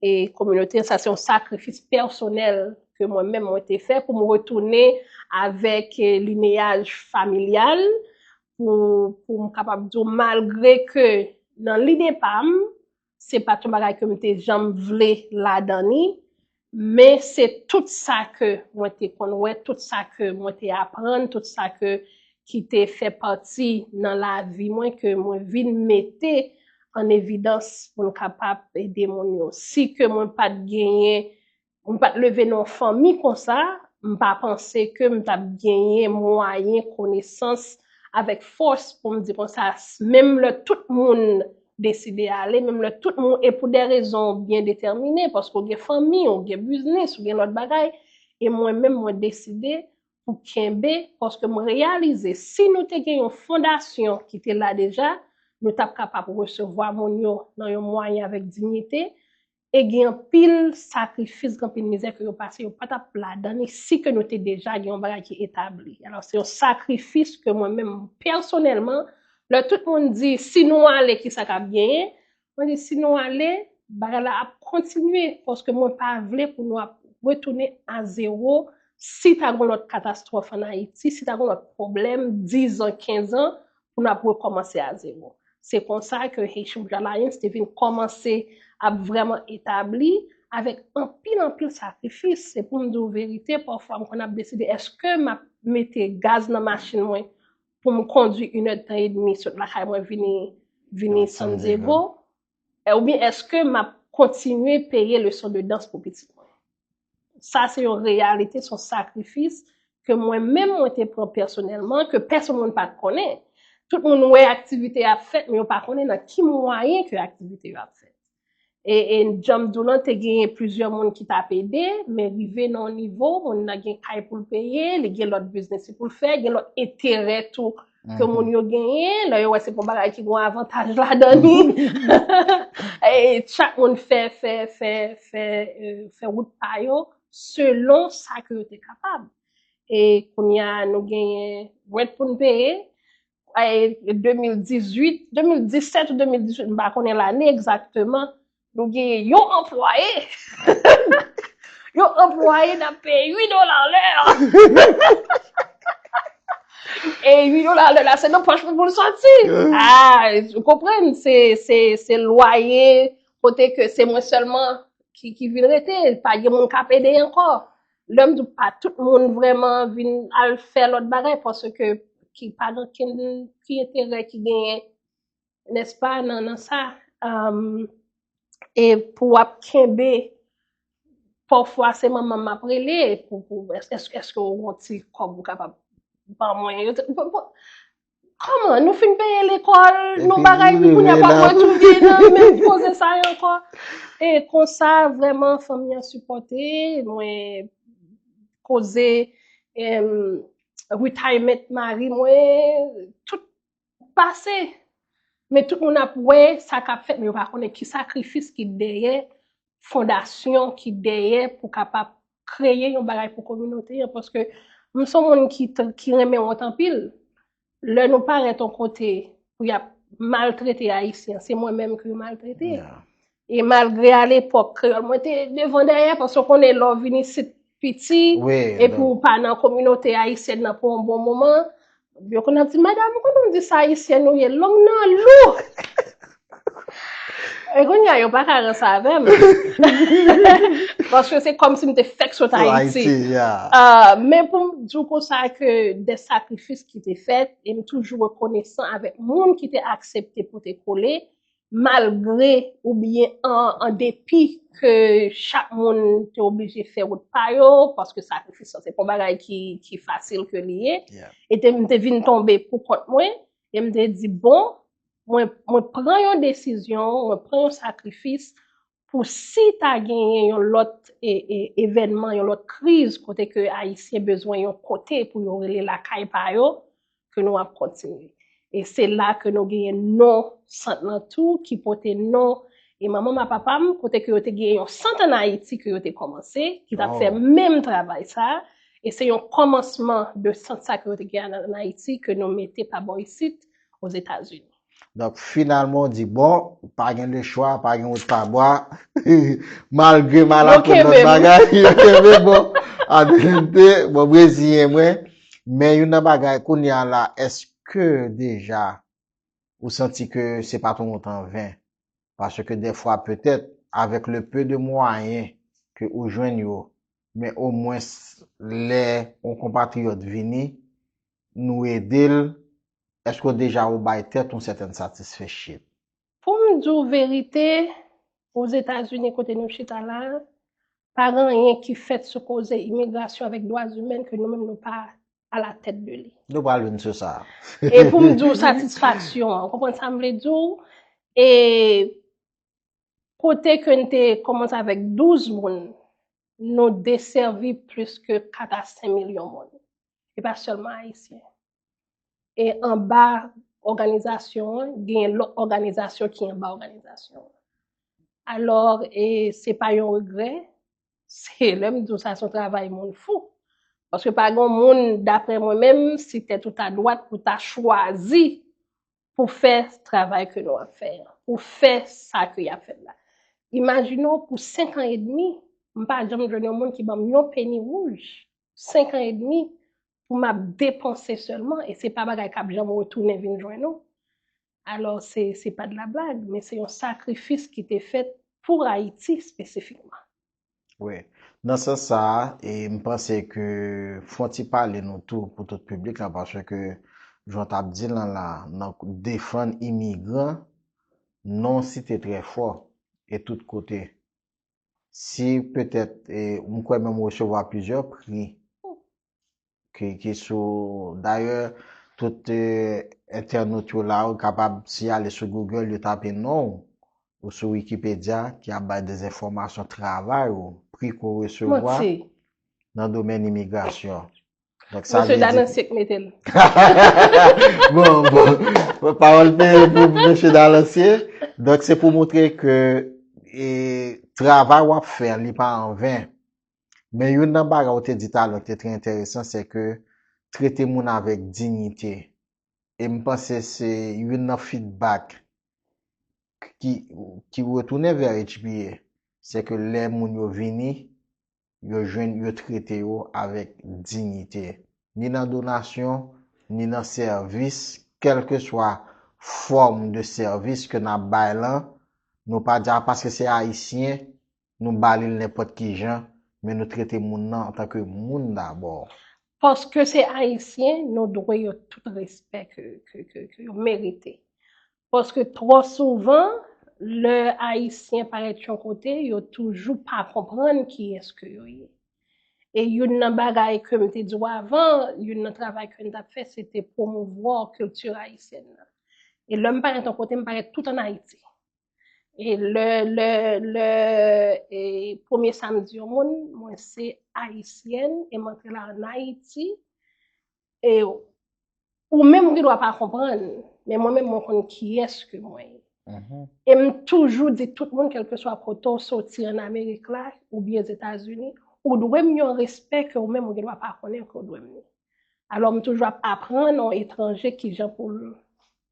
e kominote an. Sa se yon sakrifis pèsonèl ke mwen menm mwen te fè pou m retounen avèk lineyaj familyal, pou, pou m kapab di w, malgre ke nan lide pa m, se pa t yon bagay ke m te janm vle ladan li, men se tout sa ke mwen te konn wè, tout sa ke mwen te aprann, tout sa ke, ki te fè pati nan lavi mwen, ke mwen vin mete an evidans pou m kapab ede moun yo. Si ke mwen pa t genyen, mwen pa t leve nan yon fanmi konsa, m pa panse ke m t ap genyen mwayen, konesans, avèk fòs pou m di konsa, menm lè tout moun deside ale, menm lè tout moun, e pou de rezon byen detèmine, paske w gen fanmi, w gen biznis, w gen lòt bagay, e mwen menm, mwen deside pou kenbe, paske mwen reyalize, si nou te gen yon fondasyon ki te la deja, nou t ap kapab resevwa moun yo nan yon mwayen avèk diyite, e gen anpil sakrifis, gen anpil mizè ke yo pase, yo pa t ap ladan li si ke nou te deja gen yon bagay ki etabli. Alò, se yon sakrifis ke mwen menm, pèsonèlman, lè tout moun di, si nou ale, kisa k ap genyen? Mwen di, si nou ale, bagay la ap kontinye, paske mwen pa vle pou nou ap retounen a zewo, si ta gen lòt katastwòf ann Ayiti, si ta gen lòt pwoblèm, diz an, kenz an, pou n ap rekòmanse a zewo. Se konsa ke Haitian Women Alliance te vin kòmanse ap vrèman etabli avèk anpil, anpil sakrifis. Se pou m di w verite, pafwa m konn ap deside, èske m ap mete gaz nan machin mwen pou m kondwi inèdtan edmi sot lakay mwen vini, vini San Diego, oubyen èske m ap kontinye peye leson de dans pou pitit mwen? Sa se yon reyalite, se yon sakrifis ke mwen menm mwen te pran pèsonèlman, ke pèsonn moun pa t konnen. Tout moun wè aktivite y ap fèt, men yo pa konnen nan ki mwayen ke aktivite yo ap fèt. E, e jan m di w lan, te genyen plizyè moun ki t ap ede, men rive nan yon nivo, moun nan gen kay pou l peye, li gen lòt biznis pou l fè, gen lòt enterè tou ke moun yo genyen, lè yo wè se pou bagay ki gen avantaj ladan li. E chak moun fè, fè, fè, fè, fè wout pa yo selon sa ke yo te kapab. E kounye a, nou genyen rent pou n peye. E de mil dizuit, de mil disèt ou de mil dizuit, m pa konnen lane egzakteman, nou genyen yon anplwaye. Yon anplwaye n ap peye uit dola lè. E uit dola lè la, se nan pòch mwen pou l soti. Ah, ou konprann, se, se, se lwaye, kote ke se mwen sèlman ki, ki vin rete, pa gen moun k ap ede ankò. Lè m di w pa tout moun vrèman vin al fè lòt bagay, paske ki pa gen kenn ki enterè ki genyen, nèspa, nan, nan sa. E pou w ap kenbe, pafwa se manman m ap rele, pou, pou, èske, èske w gen yon ti kòb ou kapab ban mwen? Kòman? Nou fin peye lekòl, nou bagay, kounye a pa mwen tou vye nan menm koze sa yo ankò. E konsa, vrèman, fanmi an sipòte mwen, koze retirement mari mwen, tout pase. Men tout moun ap wè sa k ap fèt, men yo pa konnen ki sakrifis ki dèyè, fondasyon ki dèyè pou kapab kreye yon bagay pou kominote an, paske m se yon moun ki, ki renmen wont anpil. Lè nou parèt yon kote pou y ap maltrete Ayisyen, se mwen menm ke yo maltrete. E malgre alepòk, kreyòl mwen te devan dèyè, paske w konnen lè w vin isit, piti, epi ou pa nan kominote ayisyèn nan pou yon bon moman, yo konn ap di, "Madanm, ou konn di sa ayisyèn ou ye, long nan lou." E kounye a, yo pa ka ranse avè m. Paske se kòmsi m te fèk sot Ayiti. Men pou m di w konsa ke de sakrifis ki te fèt, e m toujou rekonesan avèk moun ki te aksepte pote kole, malgre oubyen an, an depi ke chak moun te oblije fè wout pa yo, paske sakrifis lan se pa yon bagay ki, ki fasil ke li ye. E te, m te vin tonbe pou kont mwen, e m te di, bon, mwen, mwen pran yon desizyon, mwen pran yon sakrifis pou si ta genyen yon lòt e, e, evènman, yon lòt kriz, kote ke Ayisyen bezwen yon kote pou yo rele lakay pa yo, ke nou ap kontinye. E se la ke nou genyen non sant lan tou, ki pote non e manman m a papa m, kote ke yo te genyen yon sant ann Ayiti ke yo te kòmanse, ki t ap fè menm travay sa a. E se yon kòmansman de sant sa ke yo te genyen ann, ann Ayiti ke nou mete pa bò isit, Ozetazini. Donk, finalman, w di, bon, pa gen lechwa, pa gen wout pa bwa, malgre m al aprann lòt bagay, yo kenbe, bon, Adelente, bon, m reziyen mwen. Men youn nan bagay, kounye a la, èske deja ou santi ke se pa t yon wout an ven? Paske dèfwa, petèt, avèk le peu de moyen ke ou jwenn yo, men omwens lè yon konpatriyòt vini, nou ede l, èske w deja ou bay tèt ou sètèn satisfaction? Pou m di w verite, Ozetazini kote nou chita la, pa gen anyen ki fèt sou koze imigrasyon avèk dwa imèn ke nou menm nou pa alatèt de li. Nou pral vin sou sa. E pou m di w satisfaksyon an, ou konprann sa m vle di w? E kote ke n te kòmanse avèk douz moun, nou desèvi plis ke kat a senk milyon moun. E pa sèlman Ayisyen. E anba òganizasyon an, gen lòt òganizasyon ki anba òganizasyon an. Alò, e se pa yon regrè, se lè m di w sa, se yon travay moun fou. Paske pa gen moun, daprè mwen menm, si tèt ou ta dwat, pou ta chwazi pou fè travay ke nou ap fè an, pou fè sa ke y ap fè la. Imajine w, pou senk an edmi, m pa janm jwenn yon moun ki ban m yon peni wouj. Senk an edmi pou m ap depanse sèlman, e se pa bagay k ap janm retounen vin jwenn ou. Alò, se, se pa de la blague, men se yon sakrifis ki te fèt pou Ayiti espesifikman. Wi. Nan sans sa a, e m panse ke fò w ti pale nou tou pou tout piblik la, paske jan w t ap di l lan la, nan defann imigran, non w site trè fò e tout kote. Si petèt, e, m kwè menm w resevwa plizyè pri ki, ki sou, dayè, tout, e, entènot yo la, yo kapab, si y ale sou Google, yo tape non w, ou sou Wikipedia, ki ap bay de enfòmasyon travay ou, pri ke w resevwa nan domèn imigrasyon. Donk, sa vle di Mesye Dalancier k mete l. Bon, bon. Pawòl peye pou Mesye Dalancier. Donk, se pou montre ke, e, travay w ap fè, li pa an ven. Men youn nan bagay ou te di talè ki te trè enteresan, se ke trete moun avèk diyite. E m panse se youn nan feedback ki, ki retounen vè H B A, se ke lè moun yo vini, yo jwenn, yo trete yo avèk diyite. Ni nan donasyon, ni nan sèvis, kèlkeswa fòm de sèvis ke n ap bay lan, nou pa di, "A, paske se Ayisyen, nou ba li l nenpòt ki jan," men nou trete moun nan antanke moun dabò. Paske se Ayisyen, nou dwe yo tout respè ke, ke, ke, ke yo merite. Paske twò souvan, lè Ayisyen parèt yon kote, yo toujou pa konprann kiyès ke yo ye. E youn nan bagay ke m te di w avan, youn nan travay ke n t ap fè, se te pwomouvwa kilti ayisyèn nan. E lè m parèt yon kote, m parèt tout ann Ayiti. E lè, lè, lè, e premye sa m di yon moun, mwen se ayisyèn e m antre la ann Ayiti. E ou menm ou gen dwa pa konprann, men mwen menm mwen konn kiyès ke mwen ye. E m toujou di tout moun, kèlkeswa kote w soti ann Amerik la oubyen Ozetazini, ou dwe m yon respè ke ou menm ou gen dwa pa konnen ke w dwe m li. Alò, m toujou ap aprann yon etranje kijan pou l,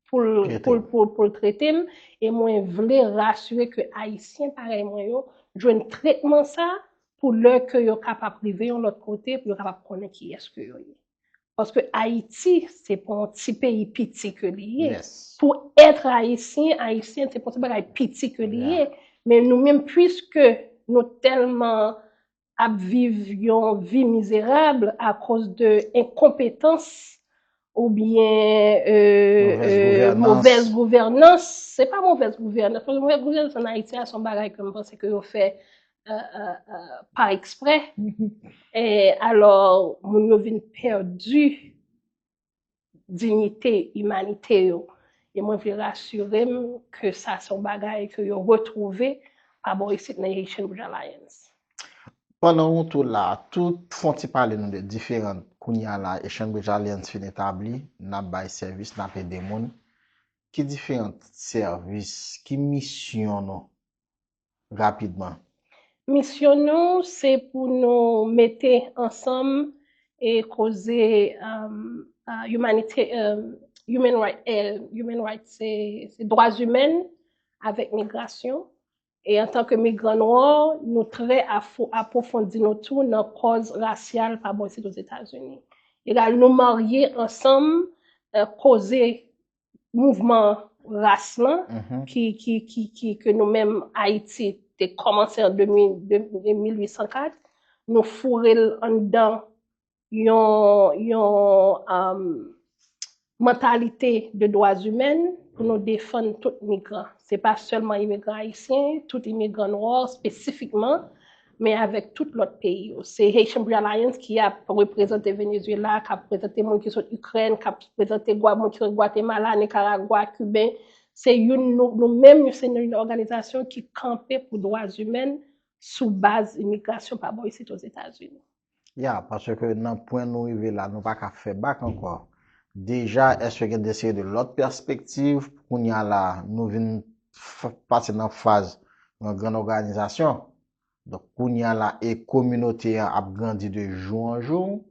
pou l, pou l, pou l, pou l trete m. E mwen vle rasire ke Ayisyen parèy mwen yo jwenn tretman sa, pou lè ke yo kapab rive yon lòt kote, pou yo kapab konnen kiyès ke yo ye. Paske Ayiti, se pa yon ti peyi piti ke li ye. Pou être haïtien, ayisyen, se pa yon ti bagay piti ke li ye. Men nou menm, puiske nou tèlman ap viv yon vi mizerab akoz de enkonpetans oubyen euh, euh, movèz gouvènans. Se pa movèz gouvènans, paske movèz gouvènans an Ayiti a se yon bagay ke m panse ke yo fè euh, euh, euh, pa eksprè. E alò, moun yo vin pèdi diyite, imanite yo. E mwen vle rasire m ke sa se yon bagay ke yo retwouve pa bò isit nan Haitian Bridge Alliance. Pandan ou tou la, tou fon ti pale nou de diferan kounye a la, Haitian Bridge Alliance fin etabli, n ap bay sèvis, n ap ede moun. Ki diferan sèvis, ki misyon nou? Rapidman. Misyon nou se pou nou mete ansanm e koze um, uh, humanity, um, human right, eh, human right se dwa imèn avèk migrasyon. E antanke migran nwa, nou trè apwofondi nou tou nan kòz rasyal pa bò isit Ozetazini. Egal, nou marye ansanm uh, koze mouvman ras lan ki, ki, ki, ki, ke nou menm Ayiti te kòmanse an mil uit san kat, nou foure l anndan yon, yon um, mantalite de dwa imèn pou nou defann tout migran. Se pa sèlman imigran ayisyen, tout imigran nwa espesifikman, men avèk tout lòt peyi yo. Se Haitian Bridge Alliance ki ap reprezante Venezuela, k ap reprezante moun ki sot Ikrèn, k ap reprezante moun ki sot Gwatemala, Nikaragwa, Kiben. Se youn nou, nou menm se yon òganizasyon ki kanpe pou dwa imèn sou baz imigrasyon pa bò isit Ozetazini. Ya, paske nan pwen nou rive la, nou pa ka fè bak ankò. Deja, èske gen de seri de lòt pèspektiv? Kounye a la, nou vin pase nan faz yon grann òganizasyon. Donk, kounye a la, e kominote an ap grandi de jou an jou.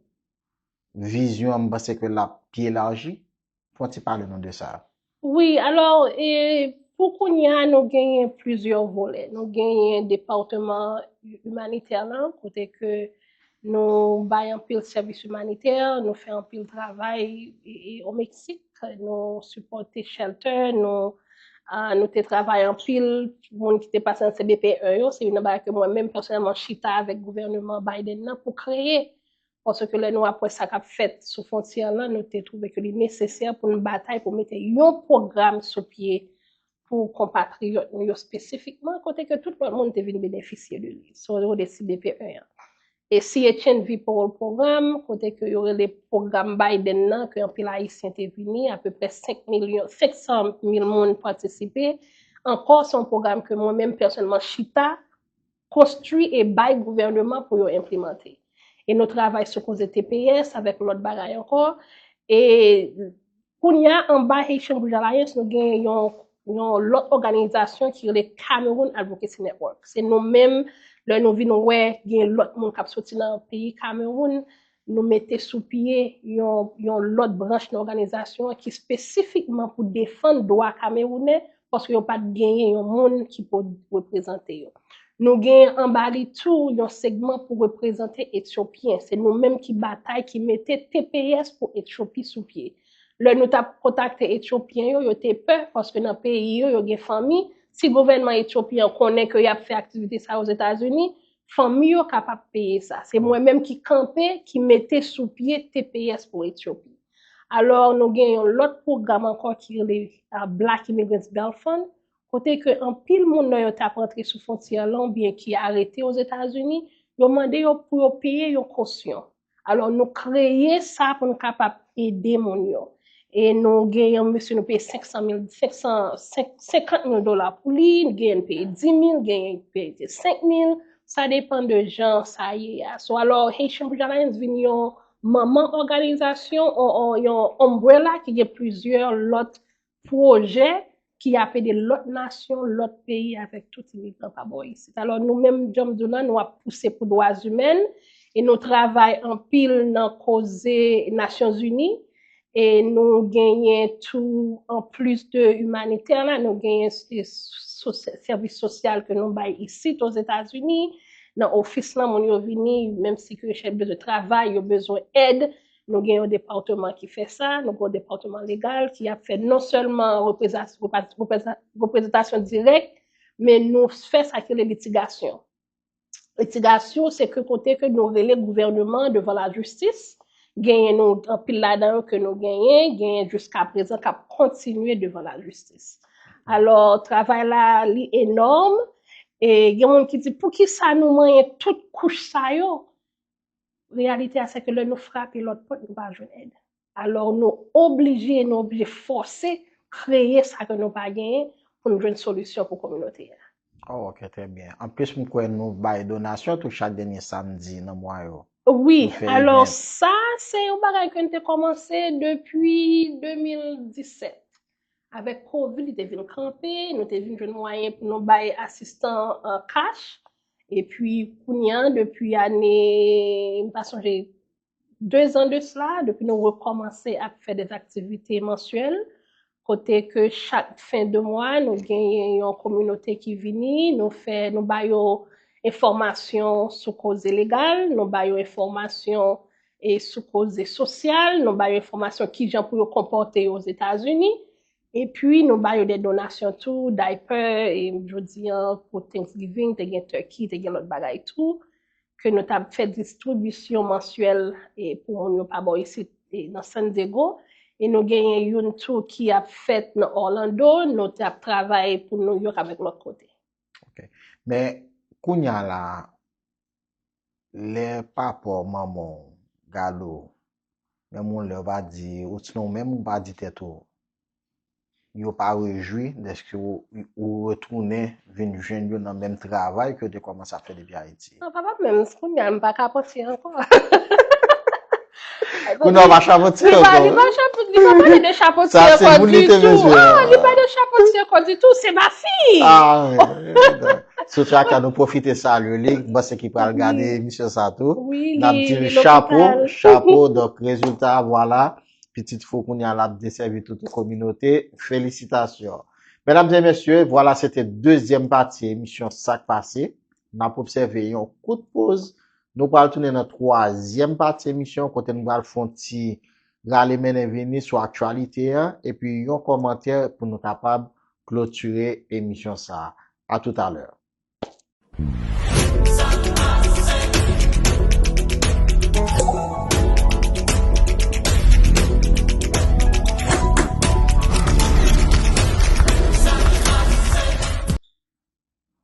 Vizyon an, m panse ke l ap pi elaji. Fè w ti pale nou de sa. Wi, alò, e, pou kounye a, nou genyen plizyè volè. Nou genyen depatman imanitè lan, kote ke nou bay anpil sèvis imanitè, nou fè anpil travay e, e, o Meksik, nou sipòte shelter, nou Uh, nou te travay anpil, moun ki te pase nan C B P un yo, se youn nan bagay ke mwen menm pèsonèlman chita avèk gouvèneman Biden nan pou kreye. Paske lè nou ap wè sa k ap fèt sou fwontyè lan, nou te twouve ke li nesesè pou nou batay pou mete yon pwogram sou pye pou konpatriyòt nou yo espesifikman, kote ke tout lòt moun te vin benefisye de li. Se yon de C B P un an. E Sea Change V P O R program, kote ke yo rele pwogram Biden nan, ke anpil Ayisyen te vini, apeprè senk milyon, senk san mil moun patisipe. Ankò, se yon pwogram ke mwen menm pèsonèlman chita, konstwi e bay gouvèneman pou yo enplimante. E nou travay sou koze T P S avèk lòt bagay ankò. E Kounye a, anba Haitian Bridge Alliance, nou gen yon, yon lòt òganizasyon ki rele Cameroon Advocacy Network. Se nou menm, lè nou vin wè gen lòt moun k ap soti nan peyi Cameroun, nou mete sou pye yon, yon lòt branch nan òganizasyon an ki espesifikman pou defann dwa Kamerounè, paske yo pa t genyen yon moun ki pou reprezante yo. Nou gen anba li tou yon segman pou reprezante Etyopyen. Se nou menm ki batay, ki mete T P S pou Etyopi sou pye. Lè nou t ap kontakte Etyopyen yo, yo te pè, paske nan peyi yo, yo gen fanmi. Si gouvènman Etyopyen an konnen ke y ap fè aktivite sa yo Ozetazini, fanmi yo kapab peye sa. Se mwen menm ki kanpe, ki mete sou pye T P S pou Etyopi. Alò, nou gen yon lòt pwogram ankò ki rele Black Immigrants Bail Fund, kote ke anpil moun nan yo t ap rantre sou fwontyè lan oubyen ki arete Ozetazini, yo mande yo pou yo peye yon kosyon. Alò, nou kreye sa pou nou kapab ede moun yo. E nou gen yon mesye nou peye senk san mil, senk san, senkant mil dola pou li, genyen peye dis mil, genyen peye senk mil, sa depann de jan sa ye a. So, alò, Haitian Bridge Alliance vin yon manman òganizasyon, yon umbrella ki gen plizyè lòt pwojè ki ap ede lòt nasyon, lòt peyi avèk tout imigran pa bò isit. Alò, nou menm, jan m di w la, nou ap pouse pou dwa imèn e nou travay anpil nan koze Nasyonzini. E nou genyen tou, anplis de imanitè la, nou genyen sèvis sosyal ke nou bay isit Ozetazini. nan ofis lan, moun yo vini, menm si ke yo bezwen travay, yo bezwen èd, nou gen yon depatman ki fè sa, nou gen yon depatman legal ki ap fè non sèlman repreza- repa- repreza- reprezantasyon dirèk, men nou fè sa ki rele litigasyon. Litigasyon, se ke kote ke nou rele gouvènman devan lajistis, genyen nou anpil ladan yo ke nou genyen, genyen jiska prezan k ap kontinye devan lajistis. Alò, travay la, li enòm, e gen moun ki di, "Poukisa nou manyen tout kouch sa yo?" Reyalite a, se ke lè nou frape lòt pòt, nou pa jwenn èd. Alò, nou oblije, nou oblije fòse kreye sa ke nou pa genyen pou nou jwenn solisyon pou kominote a. Oh, ok, trè byen. Anplis, m kwè nou bay donasyon tou chak dènye samdi nan mwa yo. Wi, alò sa, se yon bagay ke n te kòmanse depi de mil disèt. Avèk kovid, li te vin kanpe, nou te vin jwenn mwayen pou nou bay asistan an kach. Epi, kounye a, depi ane, m pa sonje, de zan de sila, depi nou rekòmanse ap fè de aktivite mansyèl, kote ke chak fen de mwa, nou genyen yon kominote ki vini, nou fè, nou ba yo enfòmasyon sou koze legal, nou ba yo enfòmasyon e sou koze sosyal, nou ba yo enfòmasyon kijan pou yo konpòte yo Ozetazini, epi nou ba yo de donasyon tou, daypè, e jodi an pou Thanksgiving, te gen turkey, te gen lòt bagay tou, ke nou t ap fè distribisyon mansyèl e pou moun yo pa bò isit e nan San Diego. E nou genyen youn tou ki ap fèt nan Orlando, nou t ap travay pou New York avèk lòt kote. Ok. Men, kounye a la, lè papa w, manman w gade w, menm yon lè w pa di, ou sinon menm ou pa di tèt ou, yo pa rejwi dèske ou, ou retounen vin jwenn yo nan menm travay ke yo te kòmanse ap fè depi Ayiti. Non, papa, menm kounye a, m pa ka poti ankò. Kounye a, w pa chapoti Li pa, li ankò. pa chapoti, li pa pale de chapoti Sa se ankò moun li te ditou. bezwen. Ah, li pa de chapoti ankò ditou, se ma fi. Ah, wi, wi, wi. Sou Chaka, nou pwofite salye li, m panse ki pral gade Wi. Emisyon sa tou. Wi, N ap li, di li l chapo, lopital. Chapo. Donk, rezilta, vwala. Pitit fi w kounye a l ap desèvi tout yon kominote. Felisitasyon. Medam e mesye, vwala, se te dezyèm pati emisyon Sa k Pase. N ap obsève yon kout poz. Nou pral tounen nan twazyèm pati emisyon, kote nou pral fè yon ti rale mennen vini sou aktyalite a, epi yon kòmantè pou nou kapab klotire emisyon sa a. A toutalè.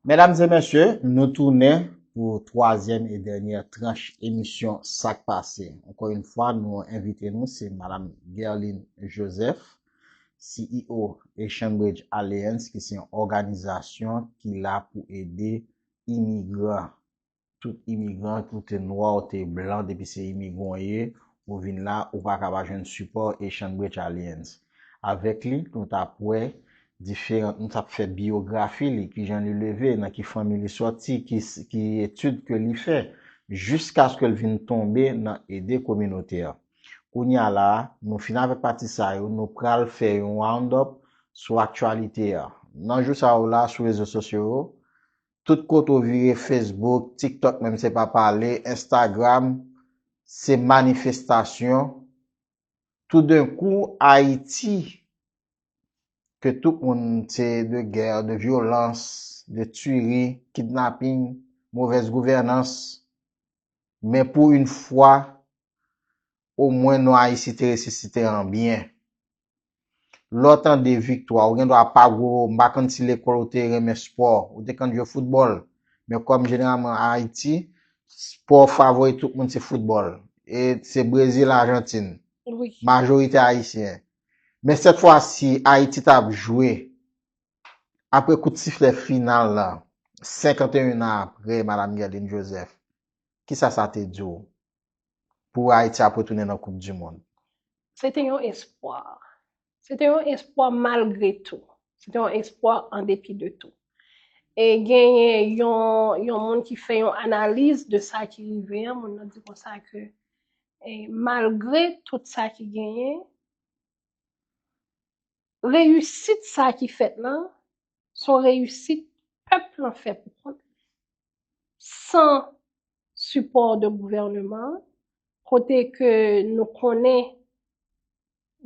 Medam e mesye, nou tounen pou twazyèm e dènyè tranch emisyon Sa k Pase. Ankò yon fwa, nou envite nou, se Madam Guerline Joseph, C E O Echanbridge Alliance, ki se yon òganizasyon ki la pou ede imigran. Tout imigran, ou te nwa, ou te blan, depi se imigran w ye, ou vin la, ou pa ka pa jwenn sipò Echanbridge Alliance. Avèk li, nou t ap wè diferan, nou t ap fè biyografi li, kijan li leve, nan ki fanmi li sòti, ki, ki etid ke li fè, jiskaske l vin tonbe nan ede kominote a. Kounye a la, nou fin avèk pati sa yo, nou pral fè yon round up sou aktyalite a. Nan jou sa yo la, sou rezo sosyo yo, tout kote w vire, Facebook, TikTok, menm se pa pale, Instagram, se manifestasyon. Toudenkou, Ayiti, ke tout moun se de gè, de vyolans, de tiri, kidnaping, movèz gouvènans. Men pou yon fwa, omwen non Ayiti te resisite an byen. Lè w tande viktwa, ou gen dwa pa gwo, m pa konn si lekòl ou te renmen spò, ou te konn jwe foutbòl. Men kòm jeneralman Ayiti, spò favori tout moun se foutbòl. E se Brezil, Ajantin. Wi. Majorite ayisyen. Men sèt fwa si Ayiti t ap jwe, apre kout siflè final la, senkanteyen an apre, Madam Guerline Joseph, kisa sa te di w pou Ayiti ap retounen nan Koup di Mond? Se te yon espwa. Se te yon espwa malgre tou. Se te yon espwa an depi de tou. E genyen yon, yon moun ki fè yon analiz de sa ki rive an, moun nan di konsa ke, e, malgre tout sa ki genyen, reyisit sa ki fèt lan, se yon reyisit pèp lan fè pou kont li. san sipò de gouvènman, kote ke nou konnen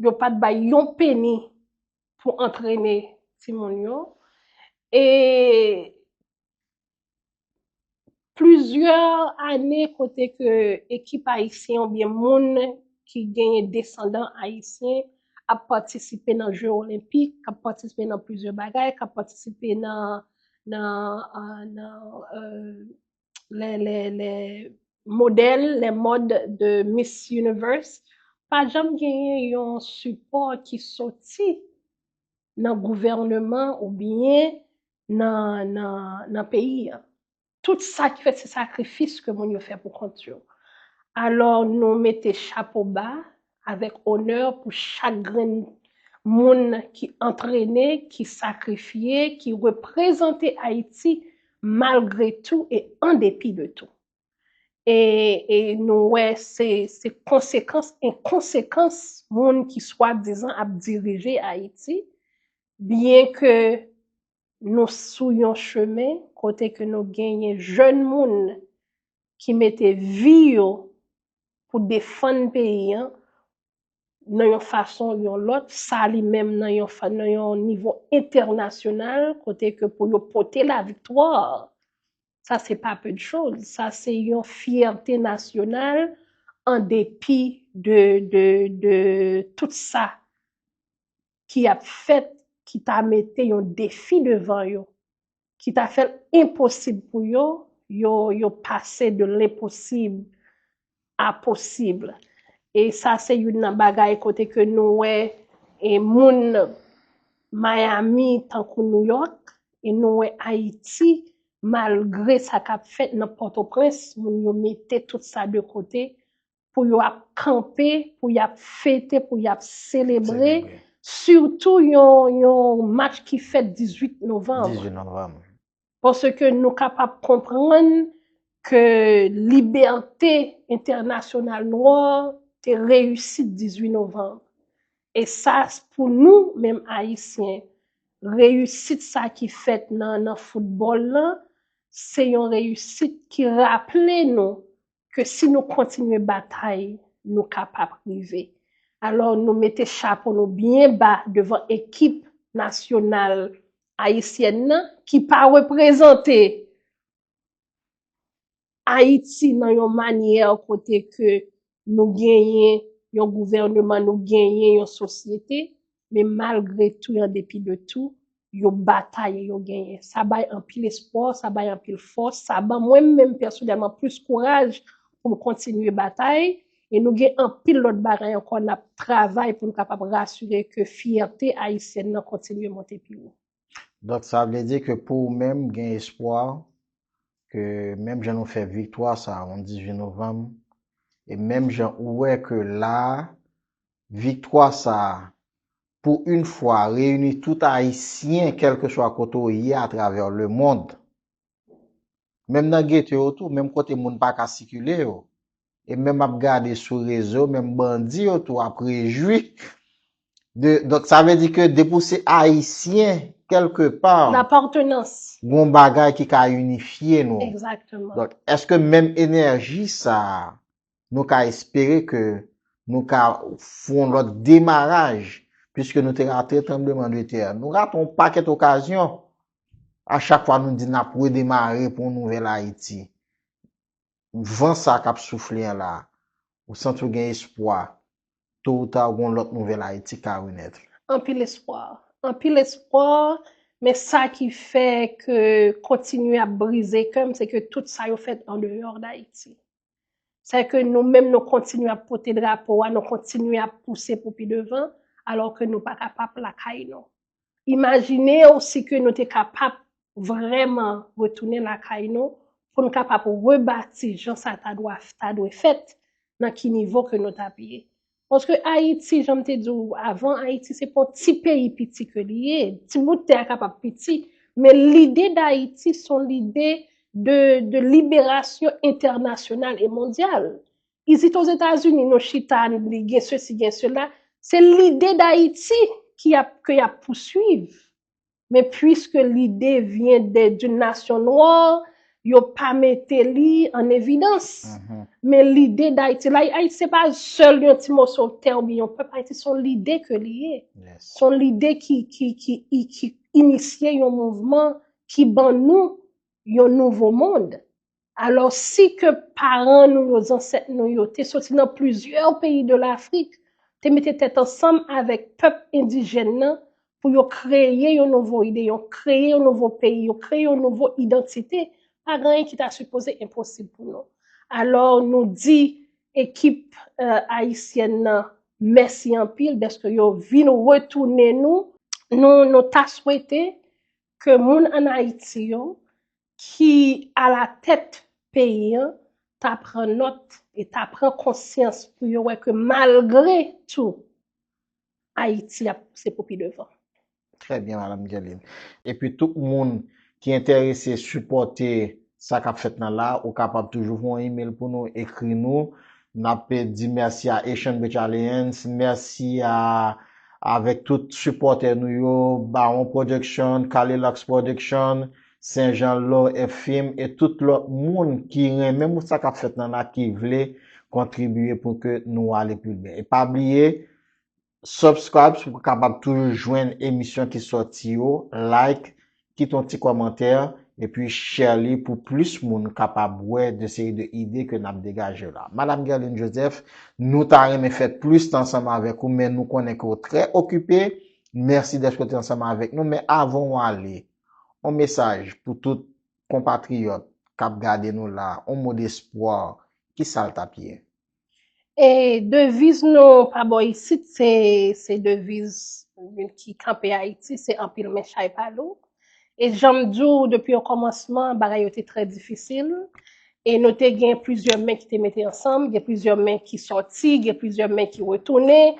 yo pa t bay yon peni pou antrene timoun yo. E plizyè ane kote ke ekip ayisyen oubyen moun ki genyen desandan ayisyen ap patisipe nan Je Olenpik, k ap patisipe nan plizyè bagay, k ap patisipe nan, nan, euh, nan euh, les, les, les modèles, les modes de Miss Universe, pa janm genyen yon sipò ki soti nan gouvènman oubyen nan, nan, nan peyi an. Tout sa ki fèt se sakrifis ke moun yo fè pou kont yo. Alò, nou mete chapo ba avèk onè pou chak grenn moun ki antrene, ki sakrifye, ki reprezante Ayiti malgre tou e an depi de tou. E, e nou wè se, se konsekans, enkonsekans moun ki swadizan ap dirije Ayiti, byen ke nou sou yon chemen kote ke nou genyen jèn moun ki mete vi yo pou defann peyi an nan yon fason ou yon lòt, sa li menm nan yon, nan yon nivo entènasyonal, kote ke pou yo pote laviktwa, sa se pa peu de choz. Sa se yon fyète nasyonal an depi de, de, de tout sa ki ap fèt, ki ta mete yon defi devan yo, ki ta fè l enposib pou yo, yo, yo pase de lenposib a posib. E sa se youn nan bagay kote ke nou wè e moun Miami tankou New York, e nou wè Ayiti, malgre sa k ap fèt nan Pòtoprens, moun yo mete tout sa de kote pou yo ap kanpe, pou y ap fete, pou y ap selebre. Selebre. Sitou yon, yon match ki fèt dizuit novanm. Dizuit novanm. Paske nou kapab konprann ke libète entènasyonal nou an te reyisit dizuit novanm. E sa, pou nou menm Ayisyen, reyisit sa ki fèt nan, nan foutbòl lan, se yon reyisit ki raple nou ke si nou kontinye batay, nou kapab rive. Alò, nou mete chapo nou byen ba devan ekip nasyonal ayisyèn nan, ki pa reprezante Ayiti nan yon manyè kote ke nou genyen yon gouvèneman, nou genyen yon sosyete, men malgre tou, an depi de tou, yo batay e yo genyen. Sa bay anpil espwa, sa bay anpil fòs, sa ban mwen menm pèsonèlman plis kouraj pou m kontinye batay. E nou gen anpil lòt bagay ankò n ap travay pou n kapab rasire ke fyète ayisyèn nan kontinye monte pi wo. Donk, sa vle di ke pou ou menm, gen espwa ke menm jan nou fè viktwa sa a, yon dizuit novanm, e menm jan ou wè ke la a, viktwa sa a, pou yon fwa, reyini tout Ayisyen, kèlkeswa kote w ye atravè lemonn. Menm nan geto yo tou, menm kote moun pa ka sikile yo. E menm ap gade sou rezo, menm bandi yo tou ap rejwi. De, donk, sa vle di ke depi w se Ayisyen, kèlkepa, Lapatenans. Gon bagay ki ka inifye nou. Egzakteman. Donk, èske menm enèji sa a, nou ka espere ke nou ka fè yon lòt demaraj, piske nou te rate tranbleman de tè. Nou rate yon pakèt okazyon. A chak fwa nou di n ap redemare pou yon nouvèl Ayiti. Van sa k ap soufle an la, ou santi w gen espwa, to ou ta, yon lòt nouvèl Ayiti ka renèt. Anpil espwa. Anpil espwa, men sa ki fè ke kontinye ap brize kè m, se ke tout sa yo fèt andeyò d Ayiti. Se ke nou menm, nou kontinye ap pote drapo a, nou kontinye ap pouse pou pi devan, alò ke nou pa kapab lakay nou. Imajine w si ke nou te kapab vrèman retounen lakay nou, pou n kapab rebati jan sa ta dwa, ta dwe fèt, nan ki nivo ke nou t ap ye. Paske Ayiti, jan m te di w avan, Ayiti se pa yon ti peyi piti ke li ye. Ti bout tè a kapab piti, men lide d Ayiti se yon lide de, de liberasyon entènasyonal e mondyal. Isit Ozetazini, nou chita, li gen sesi, gen sela. Se lide d Ayiti ki ap, ke y ap pouswiv. Men puiske lide vyen de, d'une nation noire, yo pa mete li an evidans. Men lide d Ayiti, la, Ayiti se pa sèl yon ti moso tè oubyen yon pèp. Ayiti se yon lide ke li ye. Se yon lide ki, ki, ki, ki inisye yon mouvman ki ban nou yon nouvo mond. Alò, si ke paran nou yo, zansèt nou yo, te soti nan plizyè peyi de Lafrik, te mete tèt ansanm avèk pèp endijèn nan, pou yo kreye yon nouvo ide, yo kreye yon nouvo peyi, yo kreye yon nouvo idantite, pa gen anyen ki ta sipoze enposib pou nou. Alò, nou di ekip, eh, ayisyèn nan mèsi anpil dèske yo vin retounen nou, nou, nou ta swete ke moun ann Ayiti yo ki alatèt peyi an ta pran nòt e ta pran konsyans pou yo wè ke malgre tou, Ayiti ap pouse pou pi devan. Trè byen, Madanm Guerline. Epi tout moun ki enterese sipòte sa k ap fèt nan la, ou kapab toujou voye yon email pou nou, ekri nou. N ap di mèsi a Haitian Bridge Alliance, mèsi a avèk tout sipòtè nou yo, Bawon Production, Kalilux Production, Saint Jean Law F M e tout lòt moun ki renmen sa k ap fèt nan la, ki vle kontribye pou ke nou ale pi lwen. E pa bliye, subscribe pou kapab toujou jwenn emisyon ki sòti yo, like, kite yon ti kòmantè, epi share li pou plis moun kapab wè de seri de ide ke n ap degaje la. Madanm Guerline Joseph, nou ta renmen fè plis tan ansanm avèk ou, men nou konnen ke w trè okipe. Mèsi dèske w te ansanm avèk nou, men avan w ale, yon mesaj pou tout konpatriyòt k ap gade nou la, yon mo despwa, ki sa l t ap ye? E deviz nou pa bò isit, se, se deviz ki kanpe Ayiti, se anpil men chay pa lou. E jan m di w depi okòmansman, bagay yo te trè difisil. E nou te gen plizyè men ki te mete ansanm, gen plizyè men ki sòti, gen plizyè men ki retounen.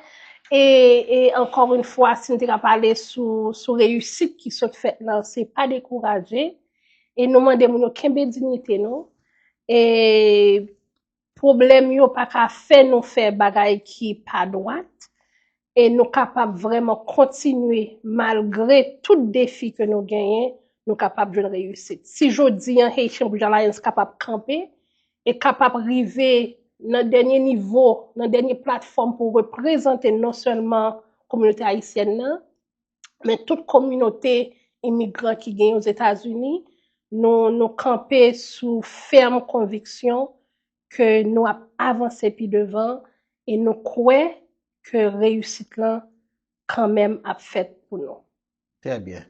E, e encore une fois, si n te ka pale sou, sou reyisit ki sot fèt lan, se pa dekouraje. E nou mande moun yo kenbe diyite nou. E pwoblèm yo pa ka fè nou fè bagay ki pa dwat. E nou kapab vrèman kontinye malgre tout defi ke nou genyen, nou kapab jwenn reyisit. Si jodi an Haitian Bridge Alliance kapab kanpe e kapab rive nan dènye nivo, nan dènye platfòm pou reprezante non sèlman kominote ayisyèn nan, men tout kominote imigran ki genyen Ozetazini, nou, nou kanpe sou fèm konviksyon ke nou ap avanse pi devan e nou kwè ke reyisit lan kanmenm ap fèt pou nou. Trè byen.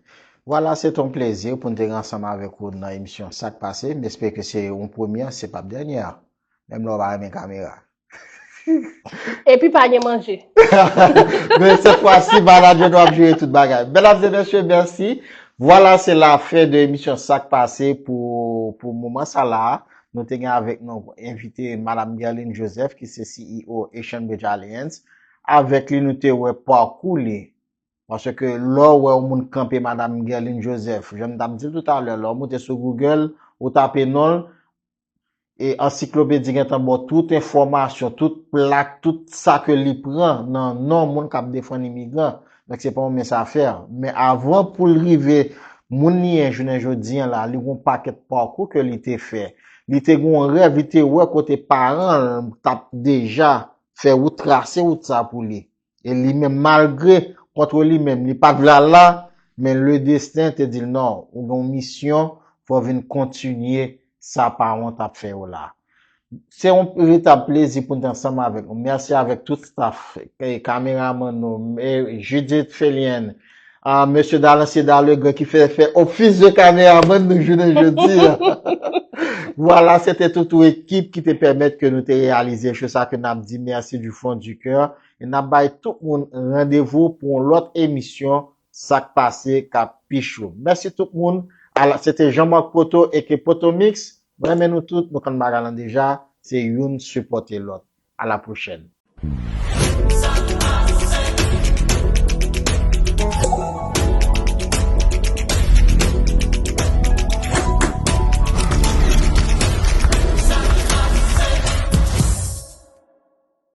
Vwala, se te yon plezi pou n te gen ansanm avèk ou nan emisyon Sa k Pase. M espere ke se yon premyè, se p ap dènyè. Menm lè w pa renmen kamera. Epi pa gen manje. Men sèt fwa si, manadjè nou ap jere tout bagay. Medam e mesye, mèsi. Vwala, se lafen de emisyon Sa k Pase pou, pou moman sa la. Nou te gen avèk nou envite Madanm Guerline Joseph, ki se C E O Haitian Bridge Alliance. Avèk li, nou te wè pakou li. Paske lè w wè yon moun kanpe Madanm Guerline Joseph, jan m t ap di l toutalè, lè w moute sou Google, ou tape non l, e ansiklopedi gentan ba w tout enfòmasyon, tout plak, tout sa ke li pran nan non moun k ap defann imigran. Donk, se pa yon mens afè. Men avan pou l rive moun li ye jounen jodi an la, li gen yon pakèt pakou ke li te fè. Li te gen yon rèv, li te wè kote paran l t ap deja fè wout, trase wout sa pou li. E li menm, malgre kont li menm, li pa t vle al la, men le destin te di l non, ou gen yon misyon, fò w vin kontinye sa paran w t ap fè yo la. Se yon veritab plezi pou n te ansanm avèk nou. Mèsi avèk tout staff, e, kameramann nou, e, Judith Felienne, a, mesye Dalancier Dallegrand ki fè, fè ofis de kameramann nou jounen jodi a. Vwala, se te tout yon ekip ki te pèmèt ke nou te reyalize cho sa, ke n ap di mèsi du fond du cœur. E n ap bay tout moun randevou pou yon lòt emisyon Sa k Pase k ap pi cho. Mèsi tout moun. Ala, se te Jean Marc Poto aka Poto Mix. Mwen renmen nou tout, nou konn bagay lan deja. Se youn sipòte lòt. A la pwochèn.